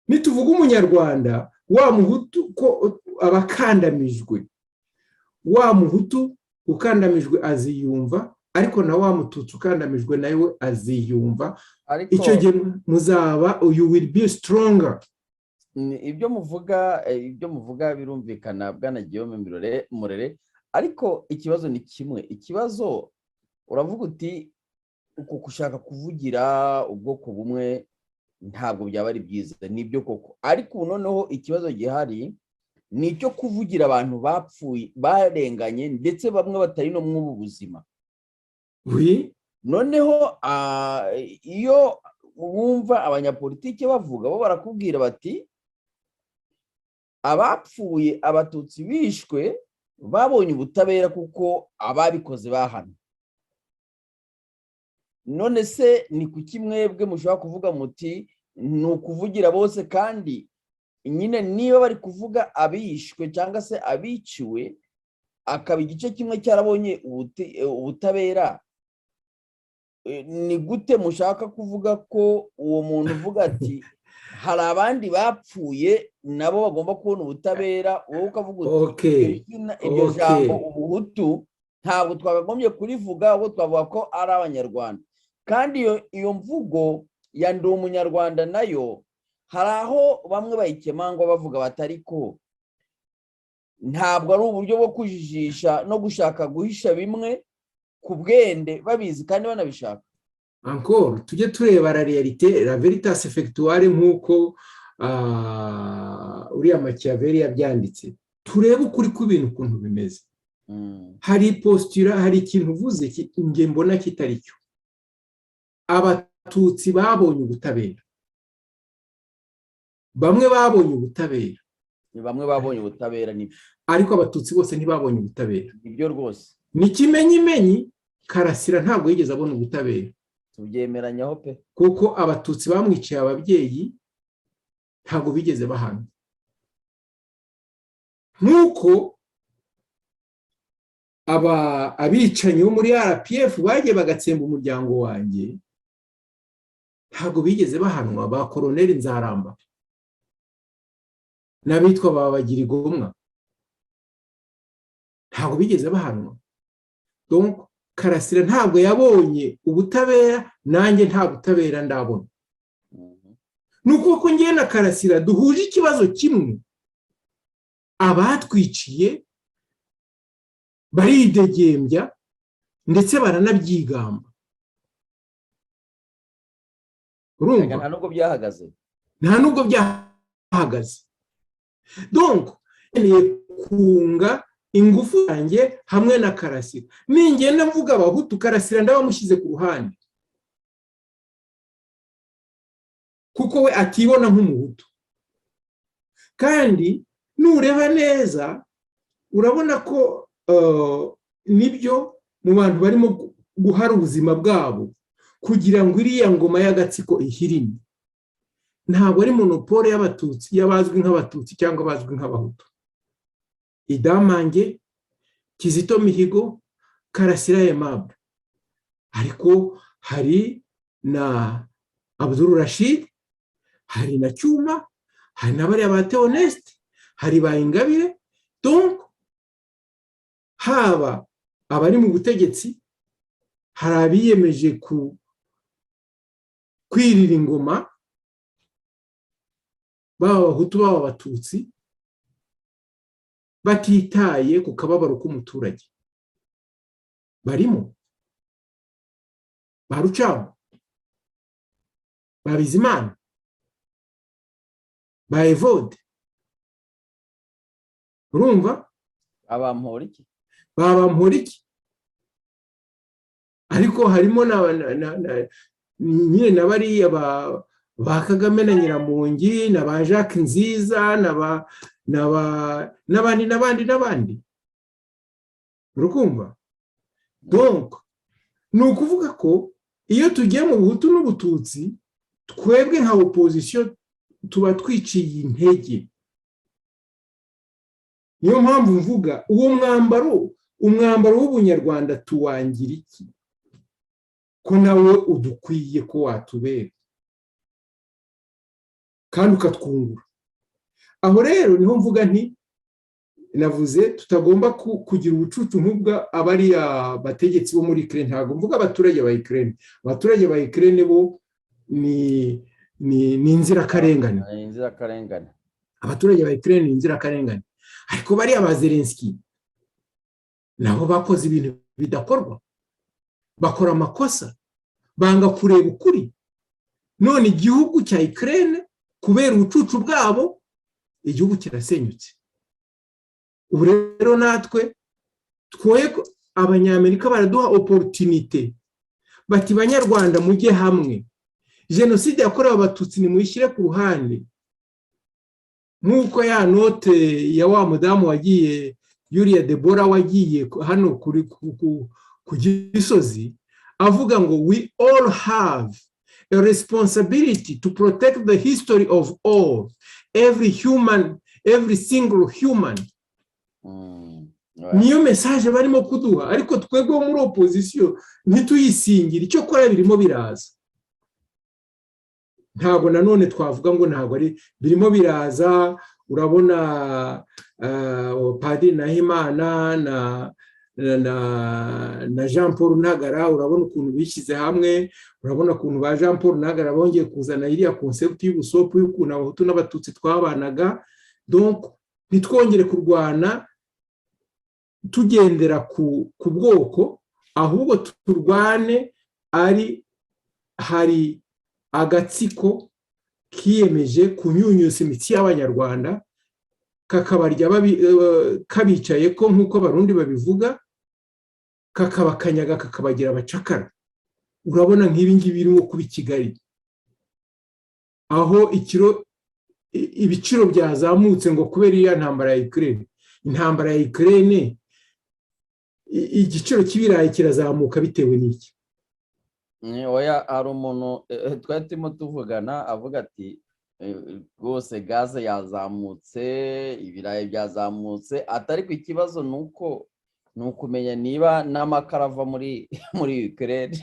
Nituvuga Umunyarwanda, wa Muhutu ko abakandamijwe, wa Muhutu ukandamijwe aziyumva, ariko na wa Mututsi ukandamijwe nawe aziyumva. Icyo gihe muzaba, you will be stronger. Ibyo muvuga birumvikana, bwana Guillaume Murere, ariko ikibazo ni kimwe. Ikibazo, uravuga uti uku gushaka kuvugira ubwoko bumwe ntabwo byaba ari byiza. Nibyo koko, ariko ubu noneho ikibazo gihari ni icyo kuvugira abantu bapfuye, barenganye, ndetse bamwe batari no muri ubu buzima. Noneho iyo wumva abanyapolitiki bavuga, bo barakubwira bati abapfuye, Abatutsi bishwe, babonye ubutabera kuko ababikoze bahanwe. None se ni kuki mwebwe mushobora kuvuga muti ni ukuvugira bose, kandi nyine niba bari kuvuga abishwe cyangwa se abiciwe, akaba igice kimwe cyarabonye ubutabera, ni gute mushaka kuvuga ko uwo muntu uvuga ati Hari abandi bapfuye nabo bagomba kubona ubutabera. Wowe ukavuga uti iryo jambo ubuhutu ntabwo twakagombye kurivuga, ahubwo twavuga ko ari abanyarwanda. Kandi iyo mvugo ya "ndi umunyarwanda" nayo hari aho bamwe bayikemangwa, bavuga batari ko ntabwo ari uburyo bwo kujijisha no gushaka guhisha bimwe ku bwende, babizi kandi banabishaka. Encore, tujye tureba la réalité, la veritas effectuelle, nk'uko uriya Machiavelli yabyanditse. Turebe ukuri kw'ibintu ukuntu bimeze. Hari posture, hari ikintu uvuze njye mbona kitari cyo. Abatutsi babonye ubutabera, bamwe babonye ubutabera. Ni bamwe babonye ubutabera, nibyo. Ariko abatutsi bose ntibabonye ubutabera. Nibyo rwose. Ni kimenyimenyi, Karasira ntabwo yigeze abona ubutabera. Tubyemeranyaho pe. Kuko abatutsi bamwiciye ababyeyi ntabwo bigeze bahanwa, nk'uko abicanyi bo muri RPF bagiye bagatsemba umuryango wanjye ntabwo bigeze bahanwa, ba Koroneri Nzaramba n'abitwa ba Bagirigomwa ntabwo bigeze bahanwa. Donc Karasira ntabwo yabonye ubutabera, nanjye nta butabera ndabona. Ni ukuvuga ko ngewe na Karasira duhuje ikibazo kimwe: abatwiciye baridegembya, ndetse baranabyigamba. Urumva? Nta nubwo byahagaze. Nta nubwo byahagaze. Donc nkeneye kunga ingufu zanjye hamwe na Karasira. Ningenda mvuga abahutu, Karasira ndabamushyize ku ruhande, kuko we atibona nk'umuhutu. Kandi nureba neza urabona ko nibyo, mu bantu barimo guhara ubuzima bwabo kugira ngo iriya ngoma y'agatsiko ihirime, ntabwo ari monopole y'abatutsi, y'abazwi nk'abatutsi cyangwa abazwi nk'abahutu. Idamange, Kizito Mihigo, Karasira Aimable, ariko hari na Abdul Rashid, hari na Cyuma, hari na bariya ba Theoneste, hari ba Ingabire. Donc haba abari mu butegetsi, hari abiyemeje ku kwirira ingoma, baba abahutu, baba abatutsi, batitaye ku kababaro k'umuturage. Barimo ba Rucagu, ba Bizimana, ba Evode, urumva? Abamporiki. Ba Bamporiki. Ariko harimo nyine na bariya ba Kagame na Nyiramongi na ba Jacques Nziza n'abandi n'abandi n'abandi, urukumva? Donc ni ukuvuga ko iyo tugiye mu buhutu n'ubututsi, twebwe nka opposition tuba twiciye intege. Niyo mpamvu mvuga uwo mwambaro, umwambaro w'ubunyarwanda, tuwangira iki ko nawe udukwiye, ko watubera kandi ukatwungura? Aho rero niho mvuga nti navuze tutagomba kugira ubucucu nk'ubwa abariya bategetsi bo muri Ukraine. Ntabwo mvuga abaturage ba Ukraine. Abaturage ba Ukraine bo ni inzirakarengane. Ni inzirakarengane. Abaturage ba Ukraine ni inzirakarengane, ariko bariya ba Zelensky nabo bakoze ibintu bidakorwa, bakora amakosa, banga kureba ukuri. None igihugu cya Ukraine, kubera ubucucu bwabo, igihugu kirasenyutse. Ubu rero natwe twoye, abanyamerika baraduha opportunité, bati: "Banyarwanda, mujye hamwe, jenoside yakorewe abatutsi nimuyishyire ku ruhande." Nk'uko ya note ya wa mudamu wagiye, yuriya Debora wagiye hano ku Gisozi, avuga ngo "We all have a responsibility to protect the history of all, every human, every single human." Niyo message barimo kuduha, ariko twebwe muri opposition ntituyisingire. Icyo kora birimo biraza. Ntabwo nanone twavuga ngo ntabwo ari birimo biraza. Urabona Padiri Nahimana na Jean Paul Ntagara, urabona ukuntu bishyize hamwe, urabona ukuntu ba Jean Paul Ntagara bongeye kuzana iriya concept y'ubusopu, y'ukuntu Abahutu n'Abatutsi twabanaga. Donc ntitwongere kurwana tugendera ku bwoko, ahubwo turwane ari hari agatsiko kiyemeje kunyunyuza imitsi y'Abanyarwanda, kakabarya kabicaye ko, nk'uko Abarundi babivuga, kakabakanyaga, kakabagira abacakara. Urabona nk'ibi ngibi birimo kuba i Kigali, aho ikiro ibiciro byazamutse ngo kubera iriya ntambara ya Ukraine. Intambara ya Ukraine, igiciro cy'ibirayi kirazamuka bitewe n'iki? Oya, hari umuntu twari turimo tuvugana avuga ati rwose gaze yazamutse, ibirayi byazamutse, atari ku ikibazo ni uko ni ukumenya niba n'amakara ava muri Ukraine.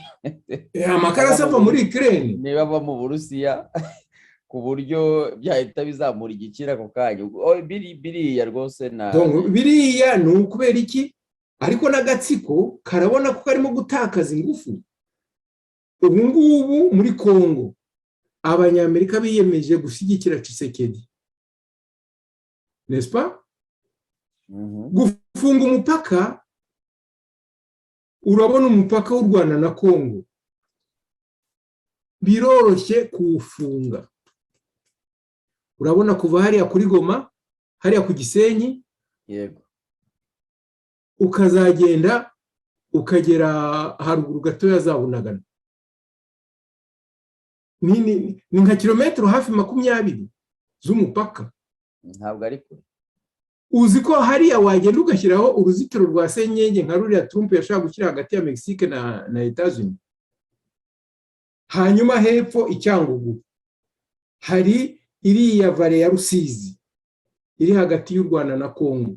Amakara ava muri Ukraine? Niba ava mu Burusiya, ku buryo byahita bizamura igiciro ako kanya. Biriya rwose na Biriya ni ukubera iki? Ariko n'agatsiko karabona ko karimo gutakaza ingufu. Ubu ngubu muri Congo Abanyamerika biyemeje gushyigikira Tshisekedi, n'est-ce pas? Gufunga umupaka, urabona umupaka w'u Rwanda na Congo biroroshye kuwufunga. Urabona kuva hariya kuri Goma, hariya ku Gisenyi, ukazagenda ukagera haruguru gatoya za Bunagana, ni nka kilometero hafi 20 z'umupaka. Ntabwo ari kure. Uzi ko hariya wagenda ugashyiraho uruzitiro rwa senyenge nka ruriya Trump yashaka gushyira hagati ya Mexique na Etazuni? Hanyuma hepfo i Cyangugu hari iriya vallée ya Rusizi iri hagati y'u Rwanda na Kongo.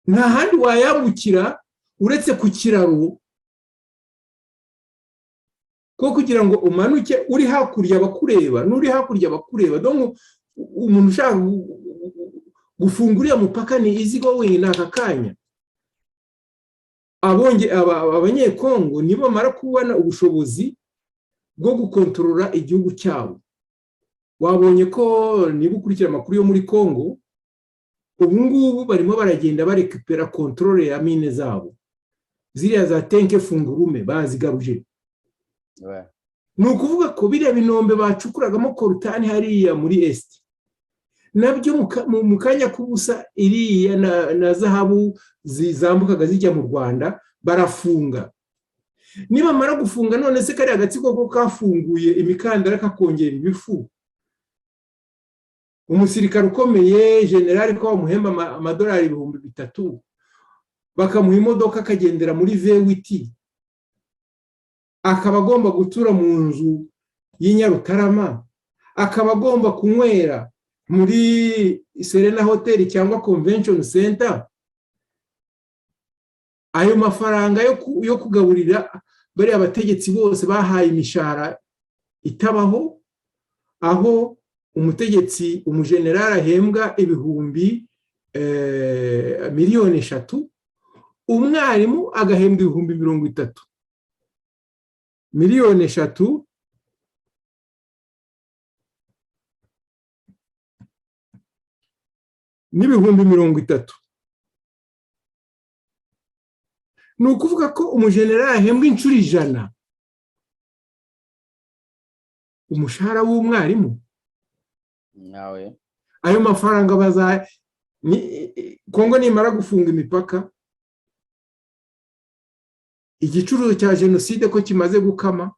Nta handi wayambukira uretse ku kiraro, ko kugira ngo umanuke uri hakurya bakureba n'uri hakurya bakureba. Umuntu ushaka gufunga uriya mupaka ni easy going aka kanya. Abanyekongo nibamara kubona ubushobozi bwo gukontorora igihugu cyabo, wabonye ko niba ukurikira amakuru yo muri Kongo, ubu ngubu barimo baragenda barekipera contrôle ya mines zabo, ziriya za Tenke Fungurume bazigaruje. Ni ukuvuga ko biriya binombe bacukuragamo coltan hariya muri Est nabyo mu kanya k'ubusa, iriya na zahabu zizambukaga zijya mu Rwanda barafunga. Nibamara gufunga, none se kariya gatsiko ko kafunguye imikandara kakongera ibifu, umusirikare ukomeye generali ko bamuhemba amadolari 3000, bakamuha imodoka akagendera muri V8, akaba agomba gutura mu nzu y'Inyarutarama, akaba agomba kunywera muri Serena Hoteli cyangwa Convention Center, ayo mafaranga yo kugaburira bariya bategetsi bose bahaye imishahara itabaho, aho umutegetsi umujenerali ahembwa ibihumbi 3 miliyoni, umwarimu agahembwa 30,000, 3 miliyoni n'30,000, ni ukuvuga ko umujenerali ahembwa inshuro 100 umushahara w'umwarimu. Ayo mafaranga baza Kongo nimara gufunga imipaka, igicuruzo cya jenoside ko kimaze gukama.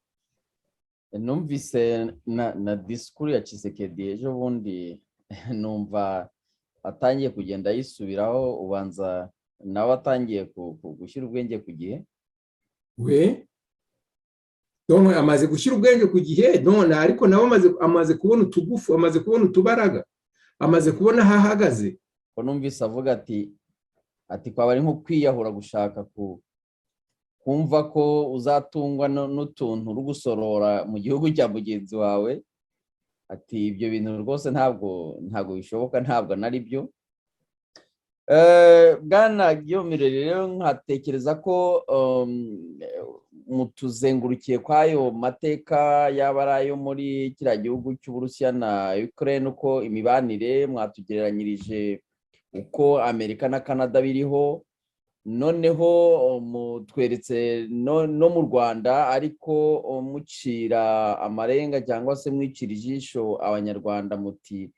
Numvise na disikuru ya Tshisekedi ejo bundi, numva atangiye kugenda yisubiraho, ubanza nawe atangiye gushyira ubwenge ku gihe. We amaze gushyira ubwenge ku gihe none, ariko nawe amaze kubona utugufu, amaze kubona utubaraga, amaze kubona aho ahagaze. Ko numvise avuga ati kwaba ari nko kwiyahura gushaka Kumva ko uzatungwa n'utuntu uri gusorora mu gihugu cya mugenzi wawe, ati ibyo bintu rwose ntabwo bishoboka, ntabwo nari byo. Bwana Guillaume rero, nkatekereza ko mutuzengurukiye kw'ayo mateka, yaba ari ayo muri kiriya gihugu cy'Uburusiya na Ukraine, uko imibanire mwatugereranyirije uko Amerika na Canada biriho, noneho mutweretse no mu Rwanda, ariko mucira amarenga cyangwa se mwicira ijisho Abanyarwanda muti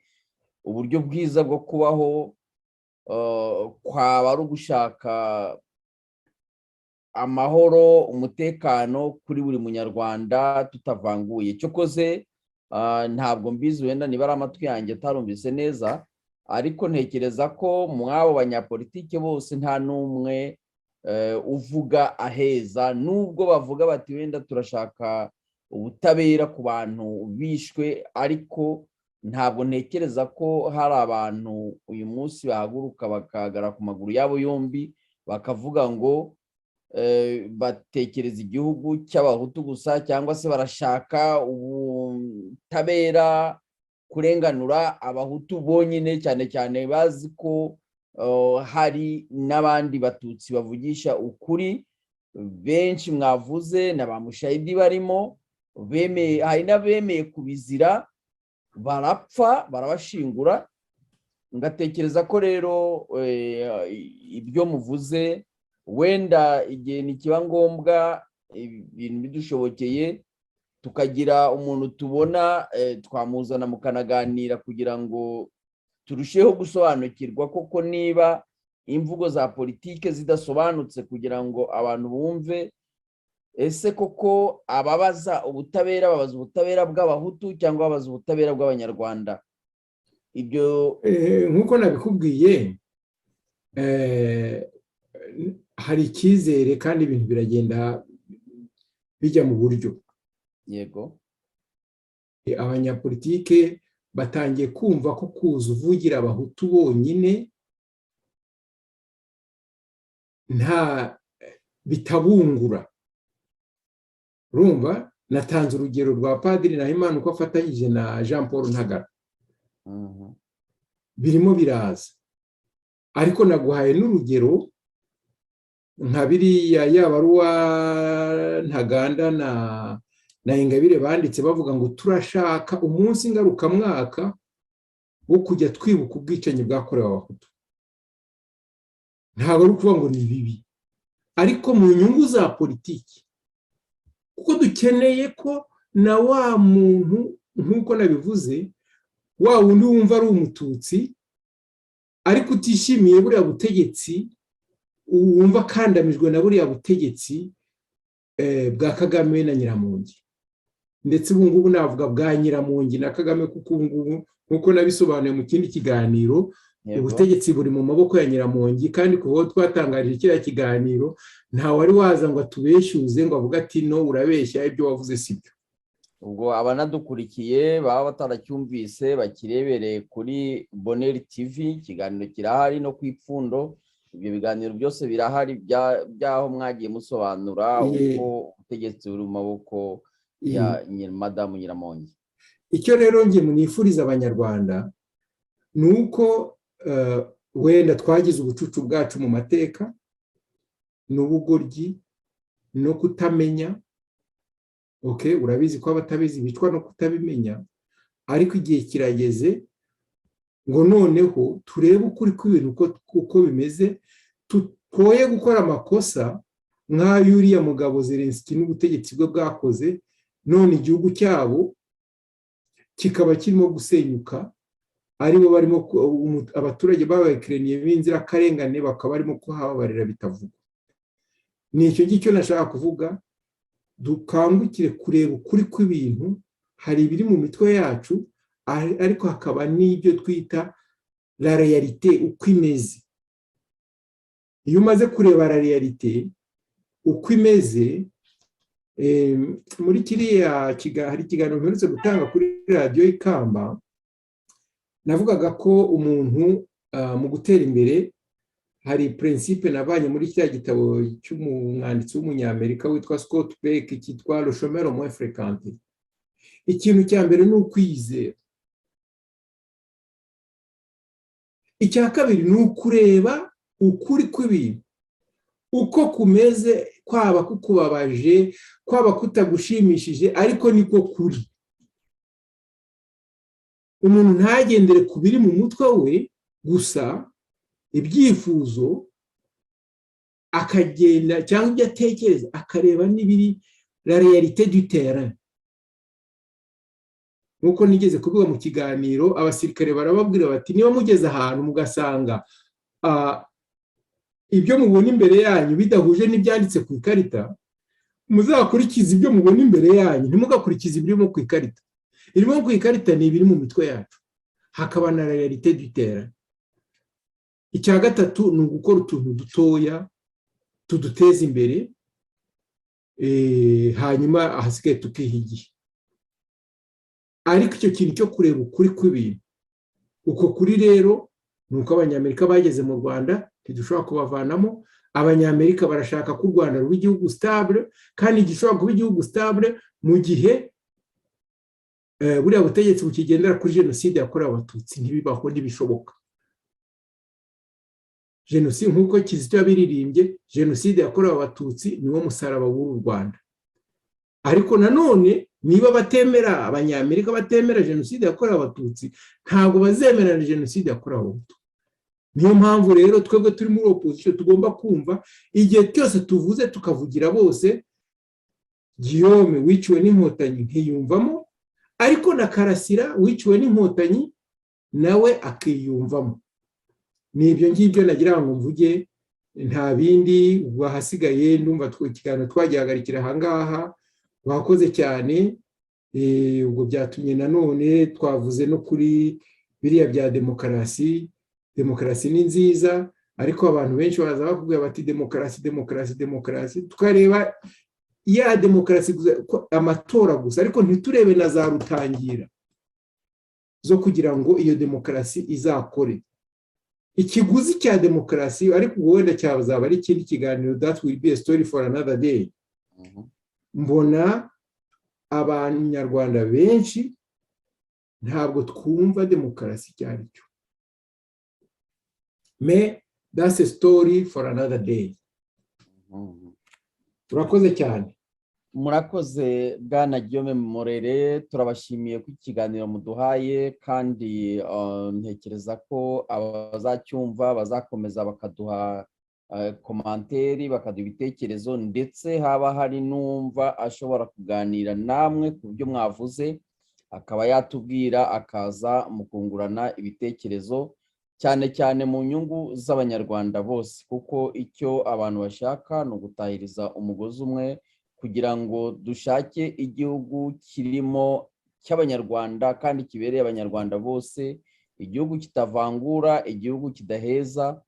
uburyo bwiza bwo kubaho kwaba ari ugushaka amahoro, umutekano kuri buri Munyarwanda tutavanguye. Cyokoze ntabwo mbizi, wenda niba ari amatwi yanjye atarumvise neza, ariko ntekereza ko mw'abo banyapolitike bose nta n'umwe uvuga aheza, nubwo bavuga bati wenda turashaka ubutabera ku bantu bishwe, ariko ntabwo ntekereza ko hari abantu uyu munsi bahaguruka bakahagarara ku maguru yabo yombi bakavuga ngo batekereza igihugu cy'Abahutu gusa, cyangwa se barashaka ubutabera, kurenganura Abahutu bonyine, cyane cyane bazi ko hari n'abandi Batutsi bavugisha ukuri benshi mwavuze na ba Mushayidi barimo bemeye, hari n'abemeye kubizira barapfa barabashingura. Ngatekereza ko rero ibyo muvuze, wenda igihe ntikiba ngombwa, ibintu bidushobokeye tukagira umuntu tubona twamuzana mukanaganira kugira ngo turusheho gusobanukirwa koko niba imvugo za politike zidasobanutse, kugira ngo abantu bumve ese koko ababaza ubutabera babaza ubutabera bw'Abahutu cyangwa babaza ubutabera bw'Abanyarwanda? Ibyo Nk'uko nabikubwiye, hari icyizere kandi ibintu biragenda bijya mu buryo. Abanyapolitike batangiye kumva ko kuza uvugira Abahutu bonyine nta bitabungura. Urumva, natanze urugero rwa Padiri Nahimana uko afatanyije na Jean Paul Ntagara. Birimo biraza, ariko naguhaye n'urugero nka biriya, yaba ari uwa Ntaganda na Ingabire banditse bavuga ngo turashaka umunsi ngarukamwaka wo kujya twibuka ubwicanyi bwakorewe Abahutu. Ntabwo ari ukuvuga ngo ni bibi, ariko mu nyungu za politiki, kuko dukeneye ko na wa muntu, nk'uko nabivuze, wa wundi wumva ari Umututsi ariko utishimiye buriya butegetsi, wumva akandamijwe na buriya butegetsi bwa Kagame na Nyiramongi, ndetse ubu ngubu navuga bwa Nyiramongi na Kagame, kuko ubu ngubu, nk'uko nabisobanuye mu kindi kiganiro, ubutegetsi buri mu maboko ya Nyiramongi. Kandi kuva aho twatangarije kiriya kiganiro, ntawe wari waza ngo atubeshyuze, ngo avuge ati no, urabeshya, ibyo wavuze si byo. Ubwo abanadukurikiye baba bataracyumvise bakirebereye kuri Boneri TV, ikiganiro kirahari, no ku Ipfundo, ibyo biganiro byose birahari by'aho mwagiye musobanura uko ubutegetsi buri mu maboko ya Madamu Nyiramongi. Icyo rero njye mwifuriza Abanyarwanda ni uko wenda twagize ubucucu bwacu mu mateka n'ubugoryi no kutamenya. Okay, urabizi ko abatabizi bicwa no kutabimenya, ariko igihe kirageze ngo noneho turebe ukuri kw'ibintu uko bimeze, twoye gukora amakosa nk'ay'uriya mugabo Zelensky n'ubutegetsi bwe bwakoze, none igihugu cyabo kikaba kirimo gusenyuka, aribo barimo, abaturage b'Abakereniye b'inzirakarengane bakaba barimo kuhababarira bitavugwa. Ni icyo ngicyo nashaka kuvuga. Dukangukire kureba ukuri kw'ibintu. Hari ibiri mu mitwe yacu, ariko hakaba n'ibyo twita la réalité uko imeze. Iyo umaze kureba la réalité uko imeze, muri kiriya hari ikiganiro mperutse gutanga kuri Radiyo Ikamba, navugaga ko umuntu mu gutera imbere Hari principe navanye muri kiriya gitabo cy'umwanditsi w'Umunyamerika witwa Scott Peck cyitwa Le chemin le moins fréquenté. Ikintu cya mbere ni ukwizera. Icya kabiri ni ukureba ukuri kw'ibintu uko kumeze, kwaba kukubabaje, kwaba kutagushimishije, ariko niko kuri. Umuntu ntagendere ku biri mu mutwe we gusa, ibyifuzo, akagenda cyangwa ibyo atekereza, akareba n'ibiri la réalité du terrain. Nk'uko nigeze kuvuga mu kiganiro, abasirikare barababwira bati: "Niba mugeze ahantu mugasanga ibyo mubona imbere yanyu bidahuje n'ibyanditse ku ikarita, muzakurikize ibyo mubona imbere yanyu, ntimugakurikize ibirimo ku ikarita." Irimo ku ikarita ni ibiri mu mitwe yacu, hakaba na réalité du terrain. Icya gatatu ni ugukora utuntu dutoya tuduteza imbere, hanyuma ahasigaye tukiha igihe. Ariko icyo kintu cyo kureba ukuri kw'ibintu, uko kuri rero ni uko Abanyamerika bageze mu Rwanda, ntidushobora kubavanamo. Abanyamerika barashaka ko u Rwanda ruba igihugu stable, kandi gishobora kuba igihugu stable mu gihe buriya butegetsi bukigendera kuri jenoside yakorewe Abatutsi, ntibibaho, ntibishoboka. Jenoside, nk'uko Kizito yabiririmbye, jenoside yakorewe Abatutsi niwo musaraba w'uru Rwanda. Ariko nanone niba batemera, Abanyamerika batemera jenoside yakorewe Abatutsi, ntabwo bazemera na jenoside yakorewe Abahutu. Niyo mpamvu rero twebwe turi muri opposition tugomba kumva igihe cyose tuvuze tukavugira bose. Guillaume wiciwe n'Inkotanyi nkiyumvamo, ariko na Karasira wiciwe n'Inkotanyi nawe akiyumvamo. Ni ibyo ngibyo nagira ngo mvuge, nta bindi. Ubwo ahasigaye ndumva ikiganiro twagihagarikira ahangaha. Wakoze cyane. Ubwo byatumye nanone twavuze no kuri biriya bya demokarasi. Demokarasi ni nziza, ariko abantu benshi baza bakubwira bati: "Demokarasi, demokarasi, demokarasi." Tukareba ya demokarasi, amatora gusa, ariko ntiturebe na za rutangira zo kugira ngo iyo demokarasi izakore. Ikiguzi cya demokarasi, ariko ubwo wenda cyazaba ari ikindi kiganiro, that will be a story for another day. Mbona Abanyarwanda benshi ntabwo twumva demokarasi icyo ari cyo. Mais that's a story for another day. Turakoze cyane. Murakoze, bwana Guillaume Murere. Turabashimiye ko ikiganiro muduhaye, kandi ntekereza ko abazacyumva bazakomeza bakaduha commentaires, bakaduha ibitekerezo, ndetse haba hari n'umva ashobora kuganira namwe ku byo mwavuze, akaba yatubwira, akaza mu kungurana ibitekerezo, cyane cyane mu nyungu z'Abanyarwanda bose, kuko icyo abantu bashaka ni ugutahiriza umugozi umwe kugira ngo dushake igihugu kirimo cy'Abanyarwanda kandi kibereye Abanyarwanda bose, igihugu kitavangura, igihugu kidaheza,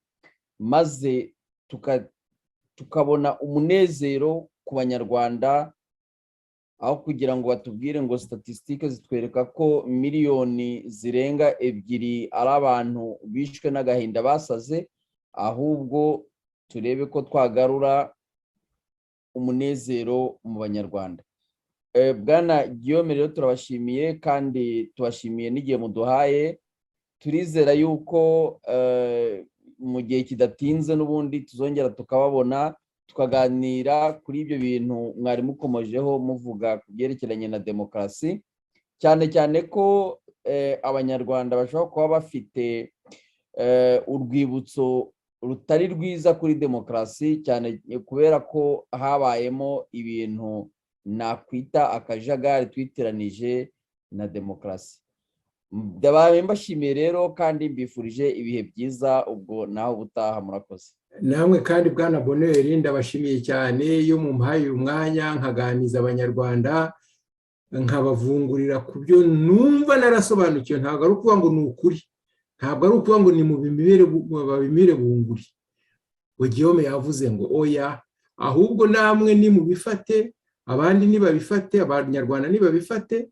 maze tukabona umunezero ku Banyarwanda, aho kugira ngo batubwire ngo statistiques zitwereka ko miliyoni zirenga 2 ari abantu bishwe n'agahinda, basaze. Ahubwo turebe ko twagarura umunezero mu Banyarwanda. Bwana Guillaume rero, turabashimiye kandi tubashimiye n'igihe muduhaye. Turizera yuko mu gihe kidatinze n'ubundi tuzongera tukababona, tukaganira kuri ibyo bintu mwari mukomojeho muvuga ku byerekeranye na demokarasi, cyane cyane ko Abanyarwanda bashobora kuba bafite urwibutso rutari rwiza kuri demokarasi, cyane kubera ko habayemo ibintu nakwita akajagari twitiranije na demokarasi. Ndabaye mbashimiye rero kandi mbifurije ibihe byiza. Ubwo naho ubutaha, murakoze. Namwe kandi, bwana Bonheur, ndabashimiye cyane iyo mumpaye uyu mwanya nkaganiza Abanyarwanda, nkabavungurira ku byo numva narasobanukiwe. Ntabwo ari ukuvuga ngo ni ukuri, ntabwo ari ukuvuga ngo ni mu babimire bunguri ngo Guillaume yavuze ngo oya. Ahubwo namwe nimubifate, abandi nibabifate, Abanyarwanda nibabifate,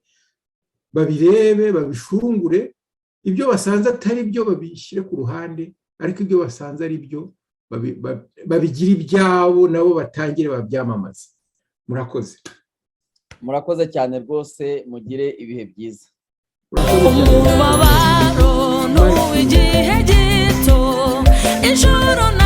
babirebe, babishungure. Ibyo basanze atari byo babishyire ku ruhande, ariko ibyo basanze ari byo. babigire ibyabo, nabo batangire babyamamaze. Murakoze. Murakoze cyane rwose, mugire ibihe byiza. Urakoze cyane. Umubabaro n'uw'igihe gito, ijoro.